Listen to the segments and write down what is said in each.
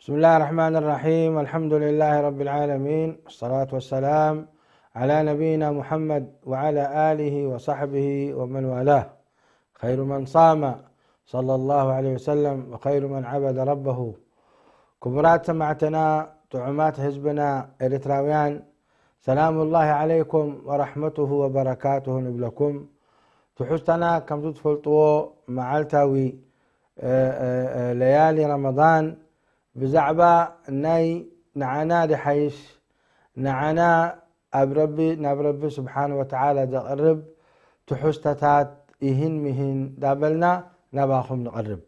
بسم الله الرحمن الرحيم. الحمد لله رب العالمين. والصلاة والسلام على نبينا محمد وعلى آله وصحبه ومن والاه. خير من صام صلى الله عليه وسلم وخير من عبد ربه. ክቡራት ሰማዕትና፣ ጥዑማት ህዝብና ኤርትራውያን፣ ሰላሙላሂ ዓለይኩም ወረሕመቱሁ ወበረካቱሁ ንብለኩም። ትሕዝቶና ከምዚ ትፈልጥዎ መዓልታዊ፣ እ፣ እ፣ እ፣ ለያሊ ረመዳን ብዛዕባ ናይ ንዓና ድሓይሽ ንዓና ኣብ ረቢ፣ ናብ ረቢ ስብሓን ወተዓላ ዘቕርብ ትሕዝቶታት ይህን ምሂን ዳበልና ናባኹም ንቐርብ።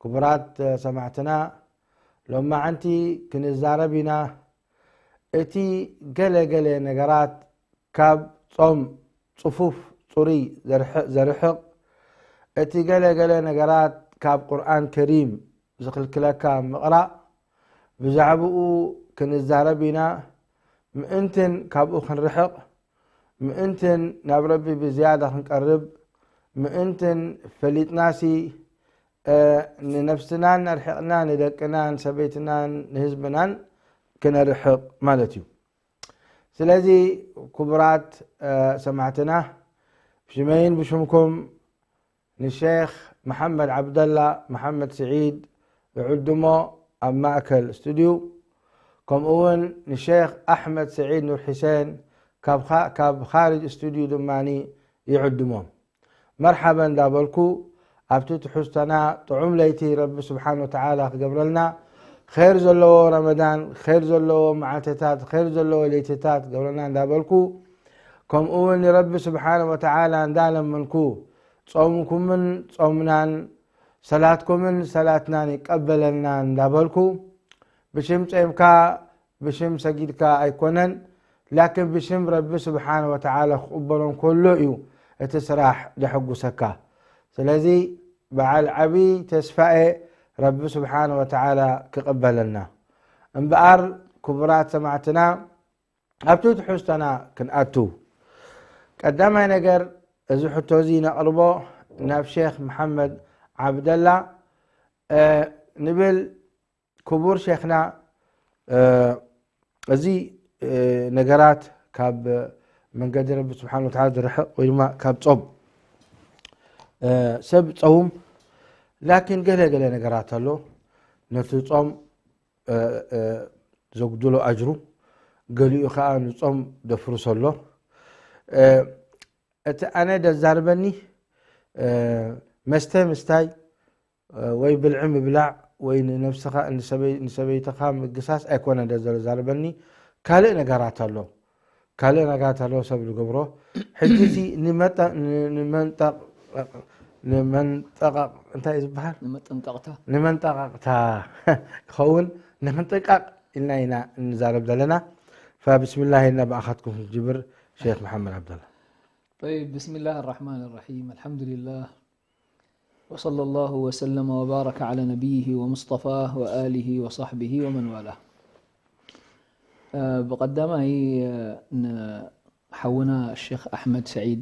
ክቡራት ሰማዕትና፣ ሎማዓንቲ ክንዛረብ ኢና። እቲ ገለ ገለ ነገራት ካብ ጾም ጽፉፍ ጽሩይ ዘርሕ-፣ ዘርሕቕ፣ እቲ ገለ ገለ ነገራት ካብ ቁርኣን ከሪም ዝኽልክለካ ምቕራእ፣ ብዛዕባኡ ክንዛረብ ኢና። ምእንትን ካብኡ ክንርሕቕ፣ ምእንትን ናብ ረቢ ብዝያዳ ክንቀርብ፣ ምእንትን ፈሊጥናሲ፣ እ፣ ንነፍስናን ኣርሒቕና ንደቅናን ሰበይትናን ንህዝብናን ክነርሕቕ ማለት እዩ። ስለዚ ክቡራት፣ እ፣ ሰማዕትና፣ ብሽመይን ብሽምኩም ንሼኽ መሓመድ ዓብደላ መሓመድ ስዒድ ይዕድሞ ኣብ ማእከል ስቱድዩ፣ ከምኡ እውን ንሼኽ ኣሕመድ ስዒድ ኑር ሒሴን ካብ ኻ-፣ ካብ ኻርጅ ስቱድዩ ድማ ይዕድሞም። መርሓባ እንዳበልኩ፣ ኣብቲ ትሕዝቶና ጥዑም ለይቲ ረቢ ስብሓን ወተዓላ ክገብረልና፣ ኸይር ዘለዎ ረመዳን፣ ኸይር ዘለዎ መዓልትታት፣ ኸይር ዘለዎ ለይትታት ክገብረልና እንዳበልኩ፣ ከምኡ እውን ንረቢ ስብሓን ወተዓላ እንዳለመንኩ፣ ጾምኩምን ጾምናን፣ ሰላትኩምን ሰላትናን ይቀበለልና እንዳበልኩ፣ ብሽም ጾምካ፣ ብሽም ሰጊድካ ኣይኮነን፣ ላኪን ብሽም ረቢ ስብሓን ወተዓላ ክቕበሎ እንከሎ እዩ እቲ ስራሕ ደሐጉሰካ። ስለዚ በዓል ዓብዪ ተስፋ እየ ረቢ ስብሓን ወተዓላ ክቕበለልና። እምበኣር ክቡራት ሰማዕትና፣ ኣብቲ ትሕዝቶና ክንኣቱ፣ ቀዳማይ ነገር፣ እዚ ሕቶ እዚ ነቕርቦ ናብ ሼኽ መሓመድ ዓብደላ፣ እ፣ ንብል። ክቡር ሼኽና፣ እ፣ እዚ፣ እ፣ ነገራት ካብ መንገዲ ረቢ ስብሓን ወተዓላ ዝርሕቕ ወይ ድማ ካብ ጾም፣ እ፣ ሰብ ጸውም፣ ላኪን ገለ ገለ ነገራት ኣሎ ነቲ ጾም፣ እ፣ እ፣ ዘጉድሎ ኣጅሩ፣ ገሊኡ ኸዓ ንጾም ደፍርሶ ኣሎ። እ፣ እቲ ኣነ ደዛርበኒ፣ እ፣ መስተ ምስታይ፣ እ፣ ወይ ብልዒ ምብላዕ፣ ወይ ንነብስኻ፣ ንሰበይ-፣ ንሰበይትኻ ምግሳስ ኣይኮነን ደዘዛርበኒ። ካልእ ነገራት ኣሎ። ካልእ ነገራት ኣሎ ሰብ ዝገብሮ። ሕጂ እዚ ንመጠ-፣ ን-፣ ንመንጠቕ-፣ ንመንጠቓቕ-፣ እንታይ እዩ ዝበሃል? ንመጠንቀቕታ። ንመንጠቓቕታ ክኸውን፣ ንምንጥቃቕ ኢልና ኢና እንዛረብ ዘለና። ፈብስምላህ ኢልና ብኣኻትኩም ክንጅብር፣ ሼኽ መሓመድ ዓብደላ። طيب، بسم الله الرحمن الرحيم. الحمد لله. وصلى الله وسلم وبارك على نبيه ومصطفاه وآله وصحبه ومن والاه. እ፣ ብቐዳማይ፣ እ፣ ንሓውና ሼኽ ኣሕመድ ሰዒድ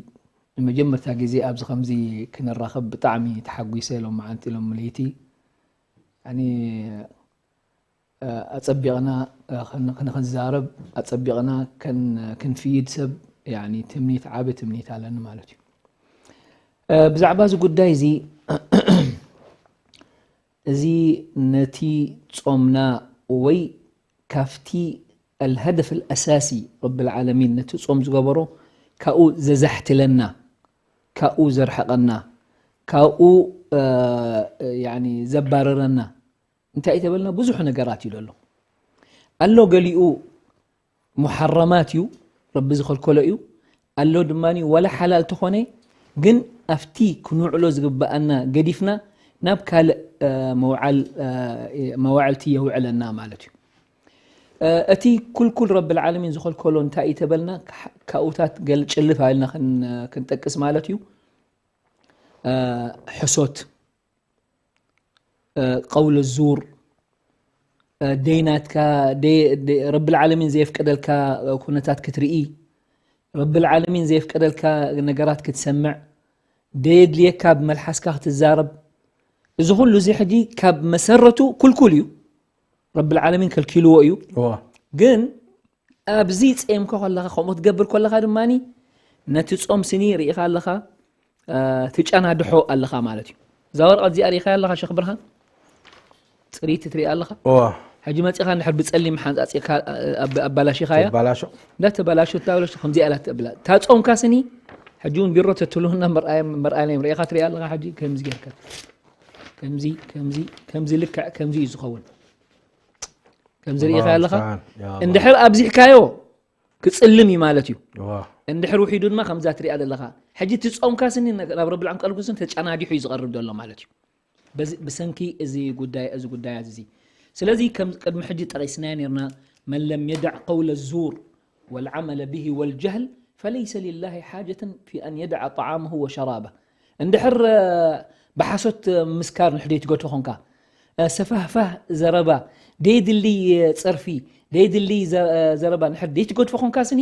ንመጀመርታ ግዜ ኣብዚ ከምዚ ክንራኸብ ብጣዕሚ ተሓጒሰ። ሎም መዓልቲ፣ ሎም ለይቲ፣ ያኒ፣ እ፣ ኣጸቢቕና፣ እ፣ ክን-፣ ክንዛረብ፣ ኣጸቢቕና ከን-፣ ክንፍይድ ሰብ፣ ያኒ፣ ትምኒት፣ ዓቢ ትምኒት ኣለኒ ማለት እዩ። እ፣ ብዛዕባ እዚ ጉዳይ እዚ፣ እዚ ነቲ ጾምና ወይ ካብቲ الهدف الأساسي رب العالمين ነቲ ጾም ዝገበሮ ካብኡ ዘዛሕትለና፣ ካብኡ ዘርሕቐና፣ ካብኡ፣ እ፣ ያኒ ዘባረረና እንታይ እዩ ተበልና? ብዙሕ ነገራት እዩ ዘሎ። ኣሎ ገሊኡ ሙሐረማት እዩ፣ ረቢ ዝኸልከሎ እዩ። ኣሎ ድማ ወላ ሓላል ተኾነ፣ ግን ኣብቲ ክንውዕሎ ዝግብኣና ገዲፍና ናብ ካልእ፣ እ፣ መውዓል-፣ እ፣ መዋዕልቲ የውዕለና ማለት እዩ። እ፣ እቲ ኩልኩል ረብል ዓለሚን ዝኸልከሎ እንታይ እዩ ተበልና? ካ-፣ ካብኡታት ገል ጭልፍ ኣልና ክን-፣ ክንጠቅስ ማለት እዩ። እ፣ ሕሶት፣ እ፣ ቀውል ዙር፣ እ፣ ደይናትካ፣ ደይ-፣ ደይ-፣ ረብል ዓለሚን ዘየፍቀደልካ ኩነታት ክትርኢ፣ ረብል ዓለሚን ዘየፍቀደልካ ነገራት ክትሰምዕ፣ ደየድልየካ ብመልሓስካ ክትዛረብ፣ እዚ ኩሉ እዚ ሕጂ ካብ መሰረቱ ኩልኩል እዩ። ረብል ዓለሚን ከልኪልዎ እዩ። እዋ። ግን ኣብዚ ጸምካ ከለኻ፣ ከምኡ ክትገብር ከለኻ ድማ ነቲ ጾም ስኒ ርኢኻ ኣለኻ፣ እ፣ ትጨናድሖ ኣለኻ ማለት እዩ። እዛ ወረቐት እዚኣ ርኢኻ ኣለኻ ሸኽ ብርሃን? ጽሪቲ ትርኢ ኣለኻ? እዋ። ሕጂ መጺኻ እንድሕር ብጸሊም ሓንጻጺኻ፣ እ፣ ኣብ-፣ ኣባላሺኻያ? ተባላሾ። እንዳ ተባላሾ፣ ተባላሾ ከምዚኣ ኢላ ትብላ። እታ ጾምካ ስኒ፣ ሕጂ እውን ቢሮ ተትልሁና መርኣያ-፣ መርኣያ ናይ ርኢኻ ትርኢ ኣለኻ። ሕጂ ከምዚ ጌርካ። ከምዚ፣ ከምዚ፣ ከምዚ ልክዕ ከምዚ እዩ ዝኸውን። ከምዚ ርኢኻ ኣለኻ? ሙስተዓን። ያ ኣላህ። እንድሕር ኣብዚሕካዮ ክጽልም እዩ ማለት እዩ። ዋ። እንድሕር ውሒዱ ድማ ከምዛ ትሪኣ ዘለኻ። ሕጂ እቲ ጾምካ ስኒ ናብ ረብል ዓለሚን ቀልቡ ስኒ ተጨናዲሑ እዩ ዝቐርብ ዘሎ ማለት እዩ። በዚ፣ ብሰንኪ እዚ ጉዳይ፣ እዚ ጉዳያት እዚ። ስለዚ ከም ቅድሚ ሕጂ ጠቒስናዮ ነርና፣ "መን ለም የደዕ ቀውለ ዙር ወልዓመለ ብሂ ወልጀህል ፈለይሰ ሊላሂ ሓጀተን ፊ ኣን የደዐ ጠዓመሁ ወሸራበ።" እንድሕር፣ እ፣ ብሓሶት፣ እ፣ ምስካር ንሕደይ ትገድፎ ኾንካ፣ እ፣ ሰፋህፋህ ዘረባ፣ ደይድሊ፣ እ፣ ጸርፊ፣ ደይድሊ ዘ-፣ እ፣ ዘረባ ንሕር ደይትገድፎ ኾንካ ስኒ፣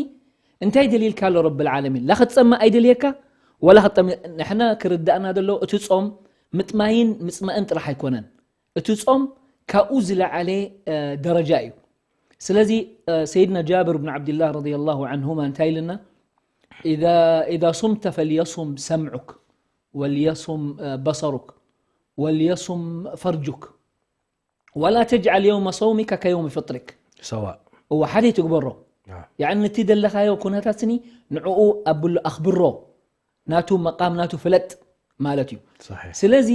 እንታይ ደልይልካ ኣሎ ረብል ዓለሚን? ላ ክትጸምእ ኣይደልየካ፣ ወላ ክትጠም-፣ ንሕና ክርዳእና ዘሎ እቲ ጾም ምጥማይን ምጽማእን ጥራሕ ኣይኮነን። እቲ ጾም ካብኡ ዝለዓለ፣ እ፣ ደረጃ እዩ። ስለዚ፣ እ፣ ሰይድና ጃብር ብን ዓብድላህ ረዲየላሁ ዓንሁማ እንታይ ኢልና? "ኢዛ፣ ኢዛ ሱምተ ፈልየሱም ሰምዑክ፣ ወልየሱም፣ እ፣ በሰሩክ፣ ወልየሱም ፈርጁክ፣ ወላ ተጅዓል የውመ ሰውሚከ ከየውሚ ፍጥሪክ።" ሰዋእ። እወ፣ ሓደ ትግበሮ። ያ። ያዕኒ፣ እቲ ዘለኻዮ ኩነታት ስኒ ንዕኡ ኣብሉ ኣኽብሮ። ናቱ መቃም ናቱ ፍለጥ ማለት እዩ። ሰሒሕ። ስለዚ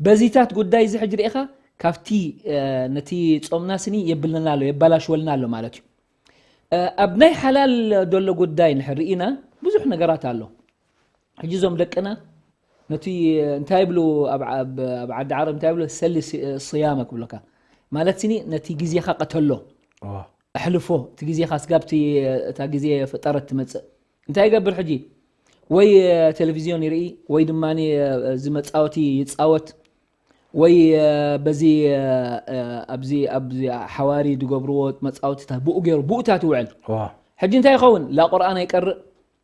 በዚታት ጉዳይ እዚ ሕጂ ርኢኻ ካብቲ፣ እ፣ ነቲ ጾምና ስኒ የብለና ኣሎ፣ የባላሽወልና ኣሎ ማለት እዩ። እ፣ ኣብ ናይ ሓላል ዘሎ ጉዳይ እንድሕር ርኢና ብዙሕ ነገራት ኣሎ። ሕጂ እዞም ደቅና ነቲ እንታይ ይብሉ ኣብ፣ ኣብ፣ ኣብ ዓዲ ዓረብ እንታይ ይብሉ? ሰሊ ሲ-፣ ስያመክ ይብሉካ። ማለት ስኒ ነቲ ግዜኻ ቀተሎ። ዋ። ኣሕልፎ፣ እቲ ግዜኻ ስጋብ እቲ፣ እታ ግዜ ፍጠረት ትመጽእ። እንታይ ይገብር ሕጂ? ወይ ቴሌቪዝዮን ይርኢ፣ ወይ ድማ እዚ መጻወቲ ይጻወት፣ ወይ በዚ፣ ኣብዚ፣ ኣብዚ ሓዋሪ ዝገብርዎ መጻወቲታት ብኡ ገይሩ፣ ብኡታት ይውዕል። ዋ። ሕጂ እንታይ ይኸውን? ላ ቁርኣን ኣይቀርእ፣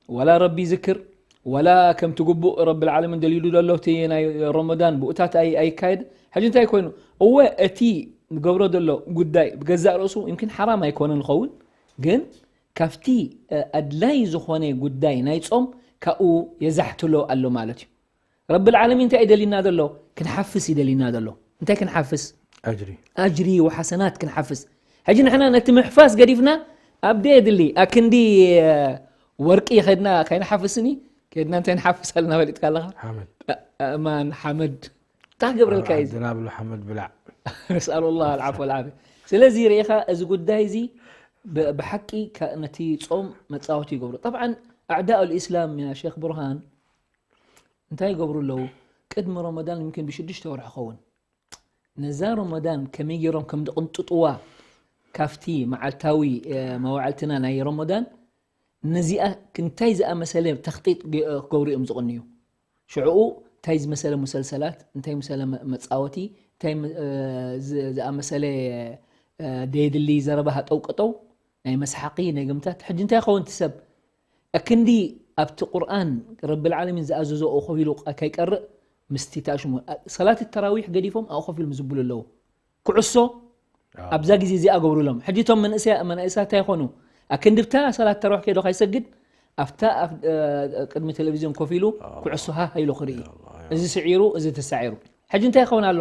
ወላ ረቢ ይዝክር፣ ወላ ከምቲ ግቡእ ረብል ዓለሚን ደልዩሉ ዘሎ እቲ ናይ ረመዳን ብኡታት ኣይ-፣ ኣይካየድ። ሕጂ እንታይ ኮይኑ? እወ፣ እቲ ዝገብሮ ዘሎ ጉዳይ ብገዛእ ርእሱ ይምኪን ሓራም ኣይኮነን ዝኸውን፣ ግን ካብቲ፣ እ፣ ኣድላይ ዝኾነ ጉዳይ ናይ ጾም ካብኡ የዛሕትሎ ኣሎ ማለት እዩ። ረብል ዓለሚን እንታይ እዩ ደሊና ዘሎ? ክንሓፍስ እዩ ደሊና ዘሎ። እንታይ ክንሓፍስ? ኣጅሪ። ኣጅሪ ወሓሰናት ክንሓፍስ። ሕጂ ንሕና ነቲ ምሕፋስ ገዲፍና ኣብ ደየድሊ ኣክንዲ፣ እ፣ ወርቂ ከድና ከይንሓፍስኒ፣ ከድና እንታይ ንሓፍስ ኣለና ፈሊጥካ ኣለኻ? ሓመድ። እ፣ ኣእማን፣ ሓመድ። እንታይ ክገብረልካ እዩ እዚ? ዓድና ብሉ ሓመድ ብላዕ። ነስኣሉ ላህ ኣልዓፍ ወልዓፍያ። ስለዚ ርኢኻ እዚ ጉዳይ እዚ ብ-፣ ብሓቂ ከ-፣ ነቲ ጾም መጻወቲ ይገብሩ። ጠብዓን ኣዕዳኡ ልእስላም ያ ሼክ ብርሃን እንታይ ይገብሩ ኣለዉ? ቅድሚ ረመዳን ይምኪን ብሽዱሽተ ወርሒ ኸውን። ነዛ ረመዳን ከመይ ገይሮም ከም ዝቕንጥጥዋ ካብቲ መዓልታዊ፣ እ፣ መዋዕልትና ናይ ረመዳን ነዚኣ እንታይ ዝኣመሰለ ተኽጢጥ ገ-፣ ክገብሩ እዮም ዝቕንዩ። ሽዕኡ እንታይ ዝመሰለ ሙሰልሰላት፣ እንታይ መሰለ መ-፣ መጻወቲ፣ እንታይ መ-፣ እ፣ ዝ-፣ ዝኣመሰለ፣ እ፣ ደየድሊ ዘረባ ሃጠው ቀጠው፣ ናይ መስሓቂ፣ ናይ ግምታት። ሕጂ እንታይ ይኸውን እቲ ሰብ? ኣክንዲ ኣብቲ ቁርኣን ረብል ዓለሚን ዝኣዘዞ ኮፍ ኢሉ ቃ-፣ ከይቀርእ ምስቲ ታሽሙ። አ-፣ ሰላት ተራዊሕ ገዲፎም ኣብኡ ኮፍ ኢሎም ዝብሉ ኣለዉ። ኩዕሶ ኣዎ። ኣብዛ ግዜ እዚኣ ገብሩሎም። ሕጂ እቶም መንእሰያ-፣ መናእሰያት እንታይ ይኾኑ? ኣክንዲ ብታ ሰላት ተራዊሕ ከይዶ ከይሰግድ ኣብታ ኣብ፣ እ፣ ቅድሚ ቴሌቪዝዮን ኮፍ ኢሉ ኣዎ። ኩዕሶ ሃህ ኢሉ ክርኢ። ያ ኣላህ፣ ያ እዚ ስዒሩ፣ እዚ ተሳዒሩ። ሕጂ እንታይ ይኸውን ኣሎ?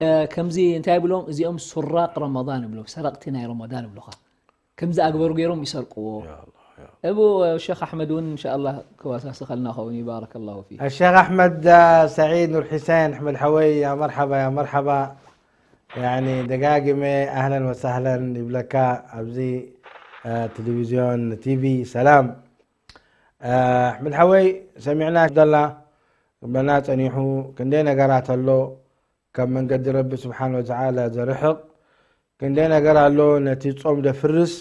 እ፣ ከምዚ እንታይ ይብሎም? እዚኦም ሱራቅ ረመዳን ይብሎም፣ ሰረቅቲ ናይ ረመዳን ይብሉኻ። ከምዚ ኣግበሩ ገይሮም ይሰርቅዎ። ያ ኣላህ፣ ያ ኣላህ። እቡ ሸኽ ኣሕመድ እውን እንሻ ኣላህ ክወሳስኸልና ኸውን እዩ። ባረከላሁ ፊክ። الشيخ أحمد سعيد نور حسين، أحمد حوي، يا مرحبا، يا مرحبا. يعني دقاقمة، أهلًا وسهلًا يبلكا أبزي، آه، تلفزيون تي في سلام. آه، أحمد حوي، سمعنا عبد الله بنا ጸኒሑ ክንደይ ነገራት ኣሎ ካብ መንገዲ ረቢ ስብሓን ወተዓላ ዘርሕቕ፣ ክንደይ ነገር ኣሎ ነቲ ጾም ዘፍርስ፣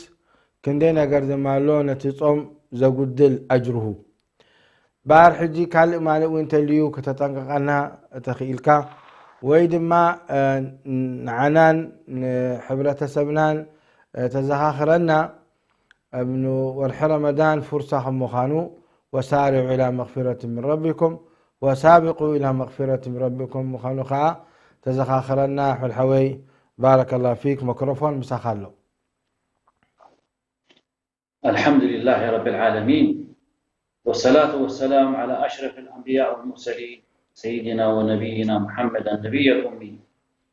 ክንደይ ነገር ድማ ኣሎ ነቲ ጾም ዘጉድል ኣጅርሁ። እምበኣር ሕጂ ካልእ ማልእ እውን እንተልዩ ከተጠንቅቐና ተኽኢልካ፣ ወይ ድማ፣ እ፣ ንዓናን ንሕብረተሰብናን፣ እ፣ ተዘኻኽረና፣ እብኑ ወርሒ ረመዳን ፉርሳ ከም ምዃኑ፣ ወሳሪዑ ኢላ መግፊረት ምን ረቢኩም ወሳቢቁ ኢላ መግፊረት ምን ረቢኩም ምዃኑ ከዓ ተዘኻኽረና። ሕልሐወይ ባረከላሁ ፊክ። መክሮፎን ምሳኻ ኣሎ። الحمد لله رب العالمين، والصلاة والسلام على أشرف الأنبياء والمرسلين، سيدنا ونبينا محمد النبي الأمي،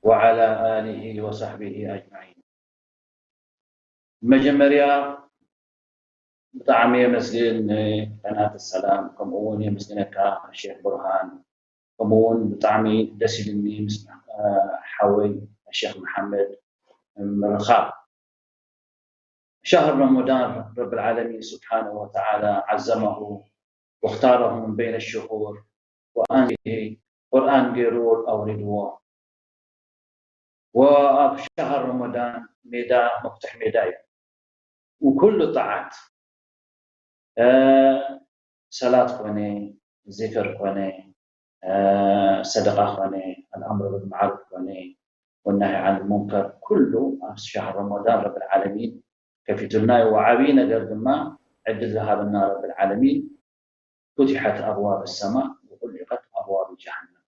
وعلى آله وصحبه أجمعين. መጀመርያ ብጣዕሚ የመስግን ንቀናት ሰላም፣ ከምኡ እውን የመስግነካ ሼክ ብርሃን፣ ከምኡ እውን ብጣዕሚ ደስ ኢልኒ ምስ ሓወይ ሼክ መሓመድ ምርኻብ። شهر رمضان رب العالمين سبحانه وتعالى عظمه واختاره من بين الشهور وأنزله، ቁርኣን ገይሩ ኣውሪድዎ። ወኣብ ሸሃር ረመዳን ሜዳ መፍትሕ ሜዳ እዩ። ንኩሉ ጣዓት ሰላት ኮነ፣ ዚክር ኮነ፣ ሰደቃ ኮነ፣ ኣልኣምር ብልማዕሩፍ ኮነ፣ ወናሂ ዓን ሙንከር ኩሉ ኣብ ሸሃር ረመዳን ረብል ዓለሚን ከፊቱልና እዩ። ዓብዪ ነገር ድማ ዕድል ዝሃበና ረብል ዓለሚን فتحت أبواب السماء وغلقت أبواب جهنم.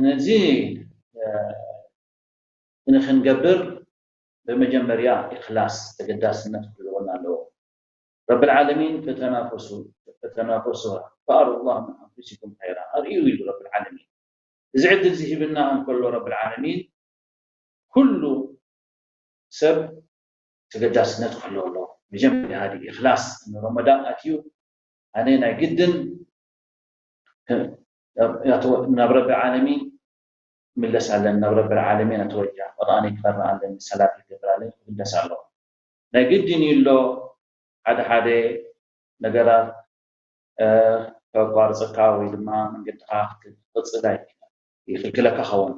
ነዚ ንክንገብር ብመጀመርያ ኢኽላስ ተገዳስነት ክህልወና ኣለዎ። ረብል ዓለሚን ፈተናፈሱ ፈተናፈሱ ፈኣሩ ላህ ምን ኣንፉሲኩም ኸይራ ኣርእዩ ኢሉ ረብል ዓለሚን። እዚ ዕድል ዝሂብና እንከሎ ረብል ዓለሚን ኩሉ ሰብ ተገዳስነት ክህልዎ ኣለዎ። መጀመርያ ሃዲ ኢኽላስ ንረመዳን ኣትዩ ኣነ ናይ ግድን ናብ ረቢ ዓለሚን ምለስ ኣለኒ ናብ ረቢ ዓለሚን ኣተወጃ ቁርኣነይ ክቀርእ ኣለኒ ሰላት ክገብር ኣለኒ ክግደስ ኣለዎ። ናይ ግድን እዩ ኣሎ ሓደ ሓደ ነገራት ከቋርፀካ ወይ ድማ መንገድኻ ክትቅፅል ይክልክለካ ኸውን።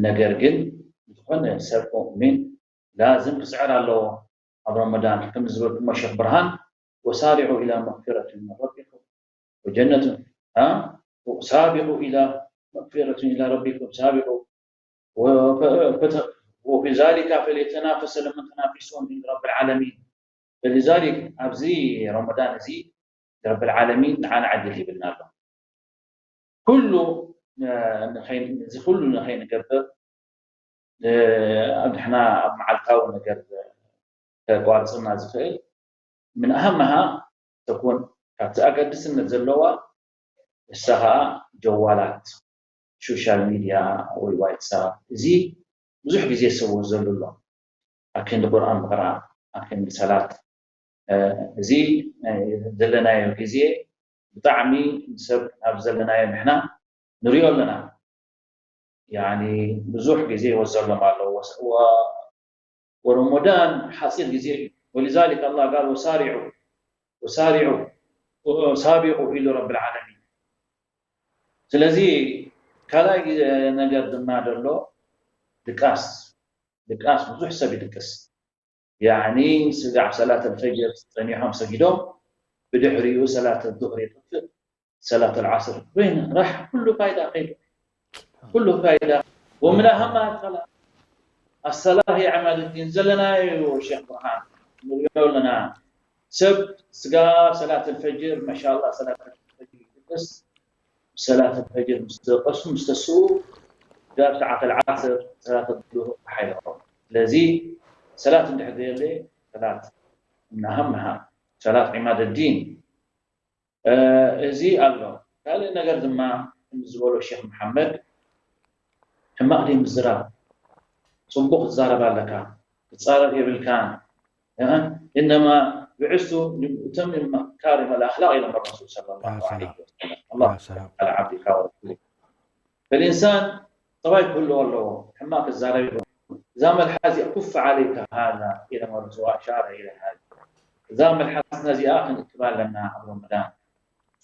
ነገር ግን ዝኾነ ሰብ ሙእሚን ላዝም ክፅዕር ኣለዎ ኣብ ረመዳን ከም ዝበልኩሞ ሸክ ብርሃን وسارعوا إلى مغفرة من ربكم وجنة ها سابقوا إلى مغفرة إلى ربكم سابقوا وفي ذلك فليتنافس المتنافسون عند رب العالمين فلذلك ኣብዚ ረመዳን እዚ ረብል ዓለሚን ንዓና ዕድል ሂብልና ኣሎ ኩሉ እዚ ኩሉ ንኸይንገብር ኣብ ንሕና ኣብ መዓልታዊ ነገር ከቋርፅና ዝኽእል ምን ኣሃምሃ ተኩን ካብቲ ኣገድስነት ዘለዋ እሳ ከዓ ጀዋላት ሶሻል ሚድያ ወይ ዋትሳፕ እዚ ብዙሕ ግዜ ሰብ ወዘሉ ኣሎ ኣብ ክንዲ ቁርኣን ምቕራእ ኣብ ክንዲ ሰላት እዚ ዘለናዮ ግዜ ብጣዕሚ ሰብ ኣብ ዘለናዮ ንሕና ንሪኦ ኣለና ያኒ ብዙሕ ግዜ ይወዘሎም ኣሎ ወረመዳን ሓፂር ግዜ እዩ ولذلك الله قال وسارعوا وسارعوا سابقوا ኢሉ رب العالمين ስለዚ ካልኣይ ነገር ድማ ዘሎ ድቃስ ድቃስ ብዙሕ ሰብ ይድቅስ ያኒ ስጋዕ ሰላት الفجر ፀኒሖም ሰጊዶም ብድሕሪኡ ሰላት الظهر ይጥፍእ ሰላት العصر وين راح كله فايدة كله فايدة ومن أهم الصلاة الصلاة هي عماد الدين ዘለናዮ ሸክ ብርሃን ንሪኦ ኣለና ሰብ ስጋብ ሰላት الفجر ما شاء الله ሰላት الفجر ይድቅስ ሰላት الفجر ምስ ደቀሱ ምስ ተስኡ ጋር ሰዓት العصر ሰላት الظهر ሓይልኦም ስለዚ ሰላት እንድሕር ዘየለ ሰላት እናሃምሃ ሰላት عماد الدين እዚ ኣሎ ካልእ ነገር ድማ ከም ዝበሎ ሼክ መሓመድ ሕማቕ ደይ ምዝራብ ፅቡቕ ትዛረብ ኣለካ ትፃረብ የብልካን እነማ ብዕስቱ እቶም መካሪም ኣልኣኽላቅ ኢሎም ረሱል صلى الله عليه وسلم اللهم صل على عبدك ورسولك فالإنسان ጠባይ ክህልዎ ኣለዎ ሕማቕ ክዛረብ እዛ መልሓ እዚኣ كف عليك هذا ኢሎም ረሱል وأشار إلى هذا እዛ መልሓስና እዚኣ ክንእክባ ኣለና ኣብ ረመዳን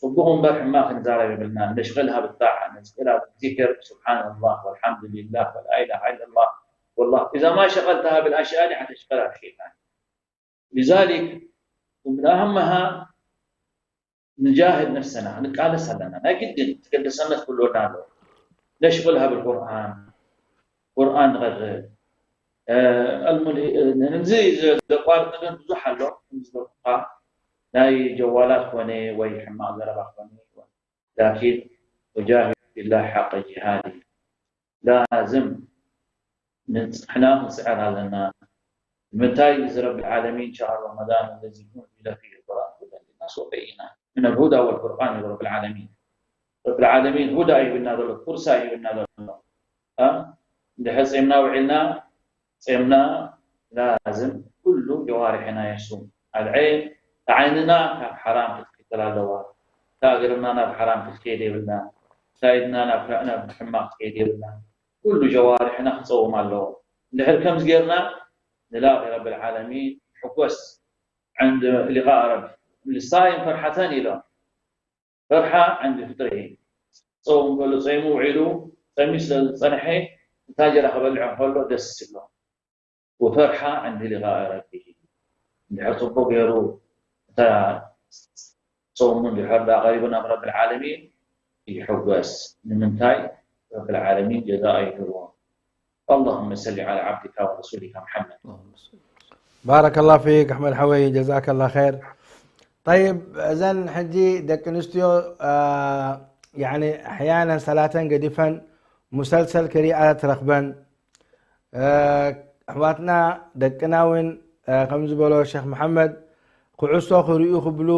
ፅቡቕ እምበር ሕማቕ ክንዛረብ የብልና ነሽغلها بالطاعة ነሽغلها بالذكر سبحان الله والحمد لله ولا إله إلا الله والله إذا ما شغلتها بالأشياء هذه حتشغلها الشيطان لذلك ومن أهمها نجاهد نفسنا ክንቃለስ ኣለና ናይ ግድን ተገደሰነት ክህልወና ኣለዎ ነሽغلها بالقرآن ቁርኣን ንቐርእ እዚ ዘቋርጥ ግን ብዙሕ ኣሎ ዝበልኩካ ናይ ጀዋላት ኮነ ወይ ሕማቕ ዘረባ ኮነ ላኪን وجاهد في الله حق جهاده ላዝም ንሕና ክንስዕር ኣለና። ንምንታይ እዚ ረቢ ዓለሚን ሸህር ረመዳን ለዚ ኩን ቢለፊ ልቁርኣን ሁደን ሊናስ ወበይና ምን ልሁዳ ወልፍርቃን ይብል ረቢ ዓለሚን። ረቢ ዓለሚን ሁዳ ይብልና ዘሎ፣ ፍርሳ ይብልና ዘሎ። እ? እንድሕር ጼምና ውዒልና፣ ጼምና ላዝም ኩሉ ጀዋሪሕና የሱም። ኣልዐ ዓይንና ካብ ሓራም ክትክልከል ኣለዋ። እታ እግርና ናብ ሓራም ክትከይድ የብልና። እታ ኢድና ናብ ናብ ሕማቕ ክትከይድ የብልና። ኩሉ ጀዋሪሕና ክጸውም ኣለዎ። እንድሕር ከምዚ ጌርና ንላቂ ረቢ ዓለሚን ሕጎስ ዕንድ ሊቃ ረቢ ልሳይም ፈርሓተን ኢሎም። ፈርሓ ዕንድ ፍጥሪ ጾም ከሎ ጾይሙ ውዒሉ ጸሚኡ ስለ ዝጸንሐ እንታ እንጀራ ክበልዕ እንከሎ ደስ ይብሎ። ወፈርሓ ዕንድ ሊቃ ረቢ እንድሕር ጽቡቅ ገይሩ እታ ጾሙ እንድሕር ደኣ ቀሪቡ ናብ ረቢ ዓለሚን ይሕጎስ። ንምንታይ ረቢ ዓለሚን ጀዛእ ይህብዎ። اللهم صل على عبدك ورسولك محمد. ባረከላሁ ፊክ ኣሕመድ ሓወይ ጀዛከላ ኸይር። ጠይብ እዘን ሕጂ ደቂ ኣንስትዮ ያኒ ኣሕያናን ሰላተን ገዲፈን ሙሰልሰል ክሪኣ ትረኽበን ኣሕዋትና ደቅና እውን ከም ዝበሎ ሸክ መሓመድ ኩዕሶ ክርእዩ ክብሉ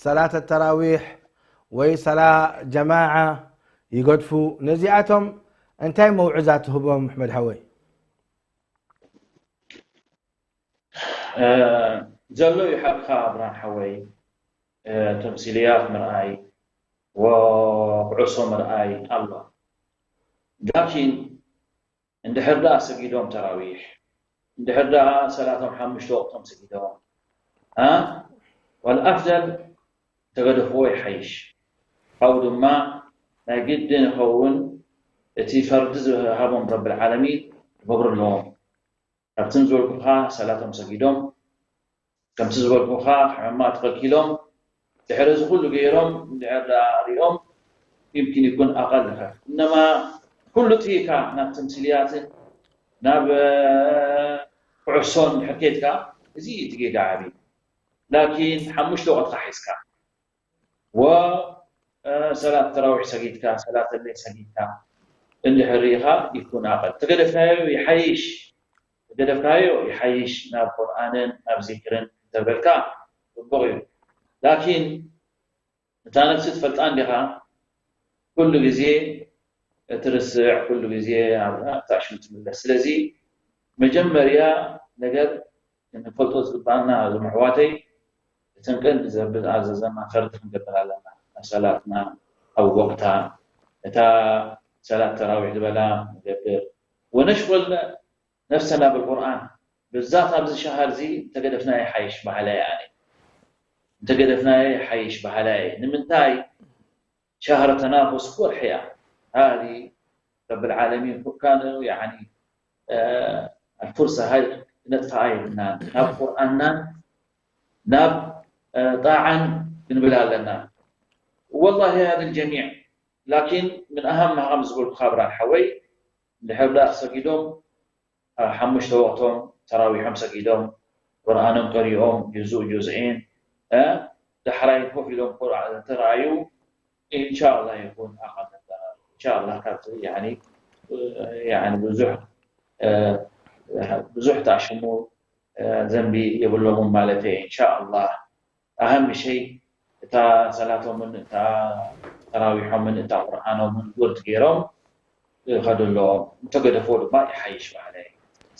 ሰላት ተራዊሕ ወይ ሰላ ጀማዓ ይገድፉ። ነዚኣቶም እንታይ መውዕዛ ትህቦም ኣሕመድ ሓወይ? ዘሎ እዩ ሓቅኻ ብርሃን ሓወይ። ተምሲልያት ምርኣይ ወኩዕሶ ምርኣይ ኣሎ። ላኪን እንድሕር ደኣ ሰጊዶም ተራዊሕ እንድሕር ደኣ ሰላቶም ሓሙሽተ ወቅቶም ሰጊዶም እ ወልኣፍደል ተገደፍዎ ይሓይሽ። ካብኡ ድማ ናይ ግድን ይኸውን እቲ ፈርዲ ዝሃቦም ረብል ዓለሚን ክገብሩ ኣለዎም። ካብቲ ዝበልኩኻ ሰላቶም ሰጊዶም ከምቲ ዝበልኩኻ ሕማቕ ተኸልኪሎም ድሕሪ እዚ ኩሉ ገይሮም እንድሕር ደኣ ሪኦም يمكن يكون أقل خف إنما ኩሉ ጥሂካ ናብ ተምሲልያትን ናብ ኩዕሶን ድሕር ኬድካ እዚ እዩ እቲ ጌጋ ዓብዪ ላኪን ሓሙሽተ ወቕትካ ሒዝካ ወሰላት ተራዊሕ ሰጊድካ ሰላት ለይል ሰጊድካ እንድሕር ርኢኻ ይኩን ኣቐል ተገደፍካዮ ይሓይሽ ተገደፍካዮ ይሓይሽ ናብ ቁርኣንን ናብ ዚክርን እንተበልካ ፅቡቕ እዩ ላኪን እታ ነፍሲ ትፈልጣ እንዲኻ ኩሉ ግዜ ትርስዕ ኩሉ ግዜ ኣብታ ሽም ትምለስ ስለዚ መጀመርያ ነገር እንፈልጦ ዝግባኣና እዞም ኣሕዋተይ እተን ቀንዲ ዘብል ኣዘዘና ፈርዲ ክንገብር ኣለና ሰላትና ኣብ ወቅታ እታ ሰላት ተራዊሕ ዝበላ ንገብር ወነሽغل ነፍሰና ብልቁርኣን ብዛት ኣብዚ ሸሃር እዚ እንተገደፍናዮ ሓይሽ በሃላይ ኣነ እንተገደፍናዮ ሓይሽ በሃላይ ንምንታይ ሸሃር ተናፍስ ወርሒ እያ ሃዚ ረብል ዓለሚን ኩካን ያኒ ኣልፉርሳ ሃይ ክነጥፍኣ የብልናን ናብ ቁርኣንናን ናብ ጣዓን ክንብል ኣለና ወላሂ ሃዚ ልጀሚዕ ላኪን ምን ኣሃምሃ ከም ዝበልኩ ካብራን ሓወይ እንድሕር ደኣ ሰጊዶም ሓሙሽተ ወቕቶም ተራዊሖም ሰጊዶም ቁርኣኖም ቀሪኦም ጁዙእ ጁዝዒን ዳሕራይ ኮፍ ኢሎም ተረኣዩ ኢንሻላ ይኩን ኣቃተታ ኢንሻላ ካብቲ ብዙሕ ብዙሕ ተኣሽሙ ዘንቢ የብሎምን ማለት እየ ኢንሻላ ኣሃም ሸይ እታ ሰላቶምን እታ ተራዊሖምን እታ ቁርኣኖምን ውርድ ገይሮም ይኸዱ ኣለዎም እንተገደፍዎ ድማ ይሓይሽ በሃለ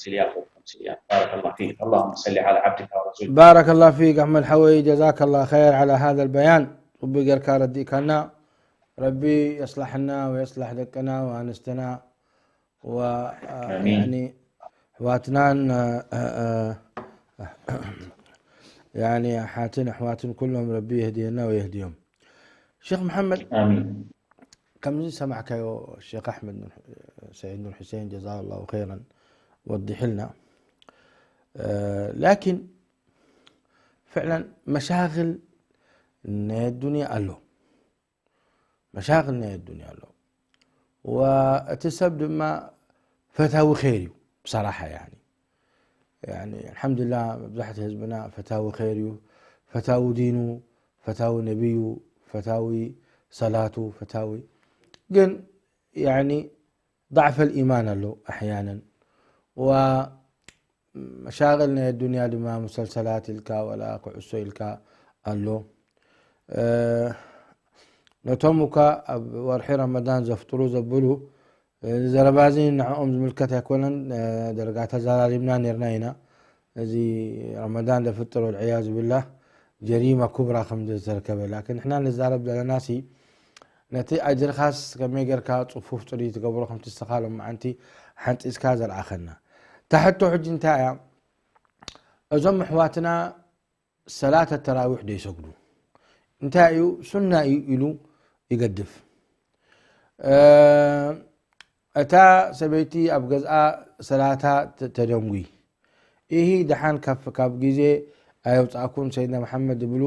ስልያ ኮኩም ስልያ ባረከላ ፊክ اللهم صل على عبدك ورسولك بارك الله فيك أحمد حوي جزاك الله خير على هذا البيان ربي جركا رديكنا ربي يصلحنا ويصلح دقنا وأنستنا و يعني أحواتنا يعني حاتن أحواتن كلهم ربي يهدينا ويهديهم شيخ محمد آمين ከምዚ ዝሰማዕካዮ ሸክ ኣሕመድ ሰዒድ ኑር ሑሴን ጀዛ ላሁ ኸይራን ወዲሕልና ላኪን ፍዕላ መሻክል ናይ ኣዱንያ ኣሎ መሻክል ናይ ኣዱንያ ኣሎ ወእቲ ሰብ ድማ ፈታዊ ኸይር እዩ ብሰራሓ ያኒ ያኒ ኣልሓምዱላ መብዛሕቲ ህዝብና ፈታዊ ኸይር እዩ ፈታዊ ዲኑ ፈታዊ ነቢዩ ፈታዊ ሰላቱ ፈታዊ ግን ያኒ ضعف الإيمان ኣሎ ኣሕያነን። ወ መሻغል ናይ ኣዱንያ ድማ ሙሰልሰላት ኢልካ ወላ ኩዕሶ ኢልካ ኣሎ። ነቶም እኳ ኣብ ወርሒ ረመዳን ዘፍጥሩ ዘብሉ፣ ዘረባ እዚ ንዕኦም ዝምልከት ኣይኮነን። ደረጋ ተዘራሪብና ነርና ኢና። እዚ ረመዳን ዘፍጥር ወልዕያዙ ብላህ ጀሪማ ኩብራ ከም ዝተርከበ ላኪን ንሕና ንዛረብ ዘለና ሲ ነቲ ኣጅርኻስ ከመይ ጌርካ ጽፉፍ ጽሩይ ትገብሮ ከምቲ ንስኻ ሎማዓንቲ ሓንጺጽካ ዘርኣኸና። እታ ሕቶ ሕጂ እንታይ እያ? እዞም ኣሕዋትና ሰላተ ተራዊሕ ዶ ይሰግዱ? እንታይ እዩ ሱና እዩ ኢሉ ይገድፍ። እታ ሰበይቲ ኣብ ገዝኣ ሰላታ ተደንጉይ ኢሂ ደሓን ካብ ግዜ ኣየውጻእኩን ሰይድና መሓመድ ዝብሉ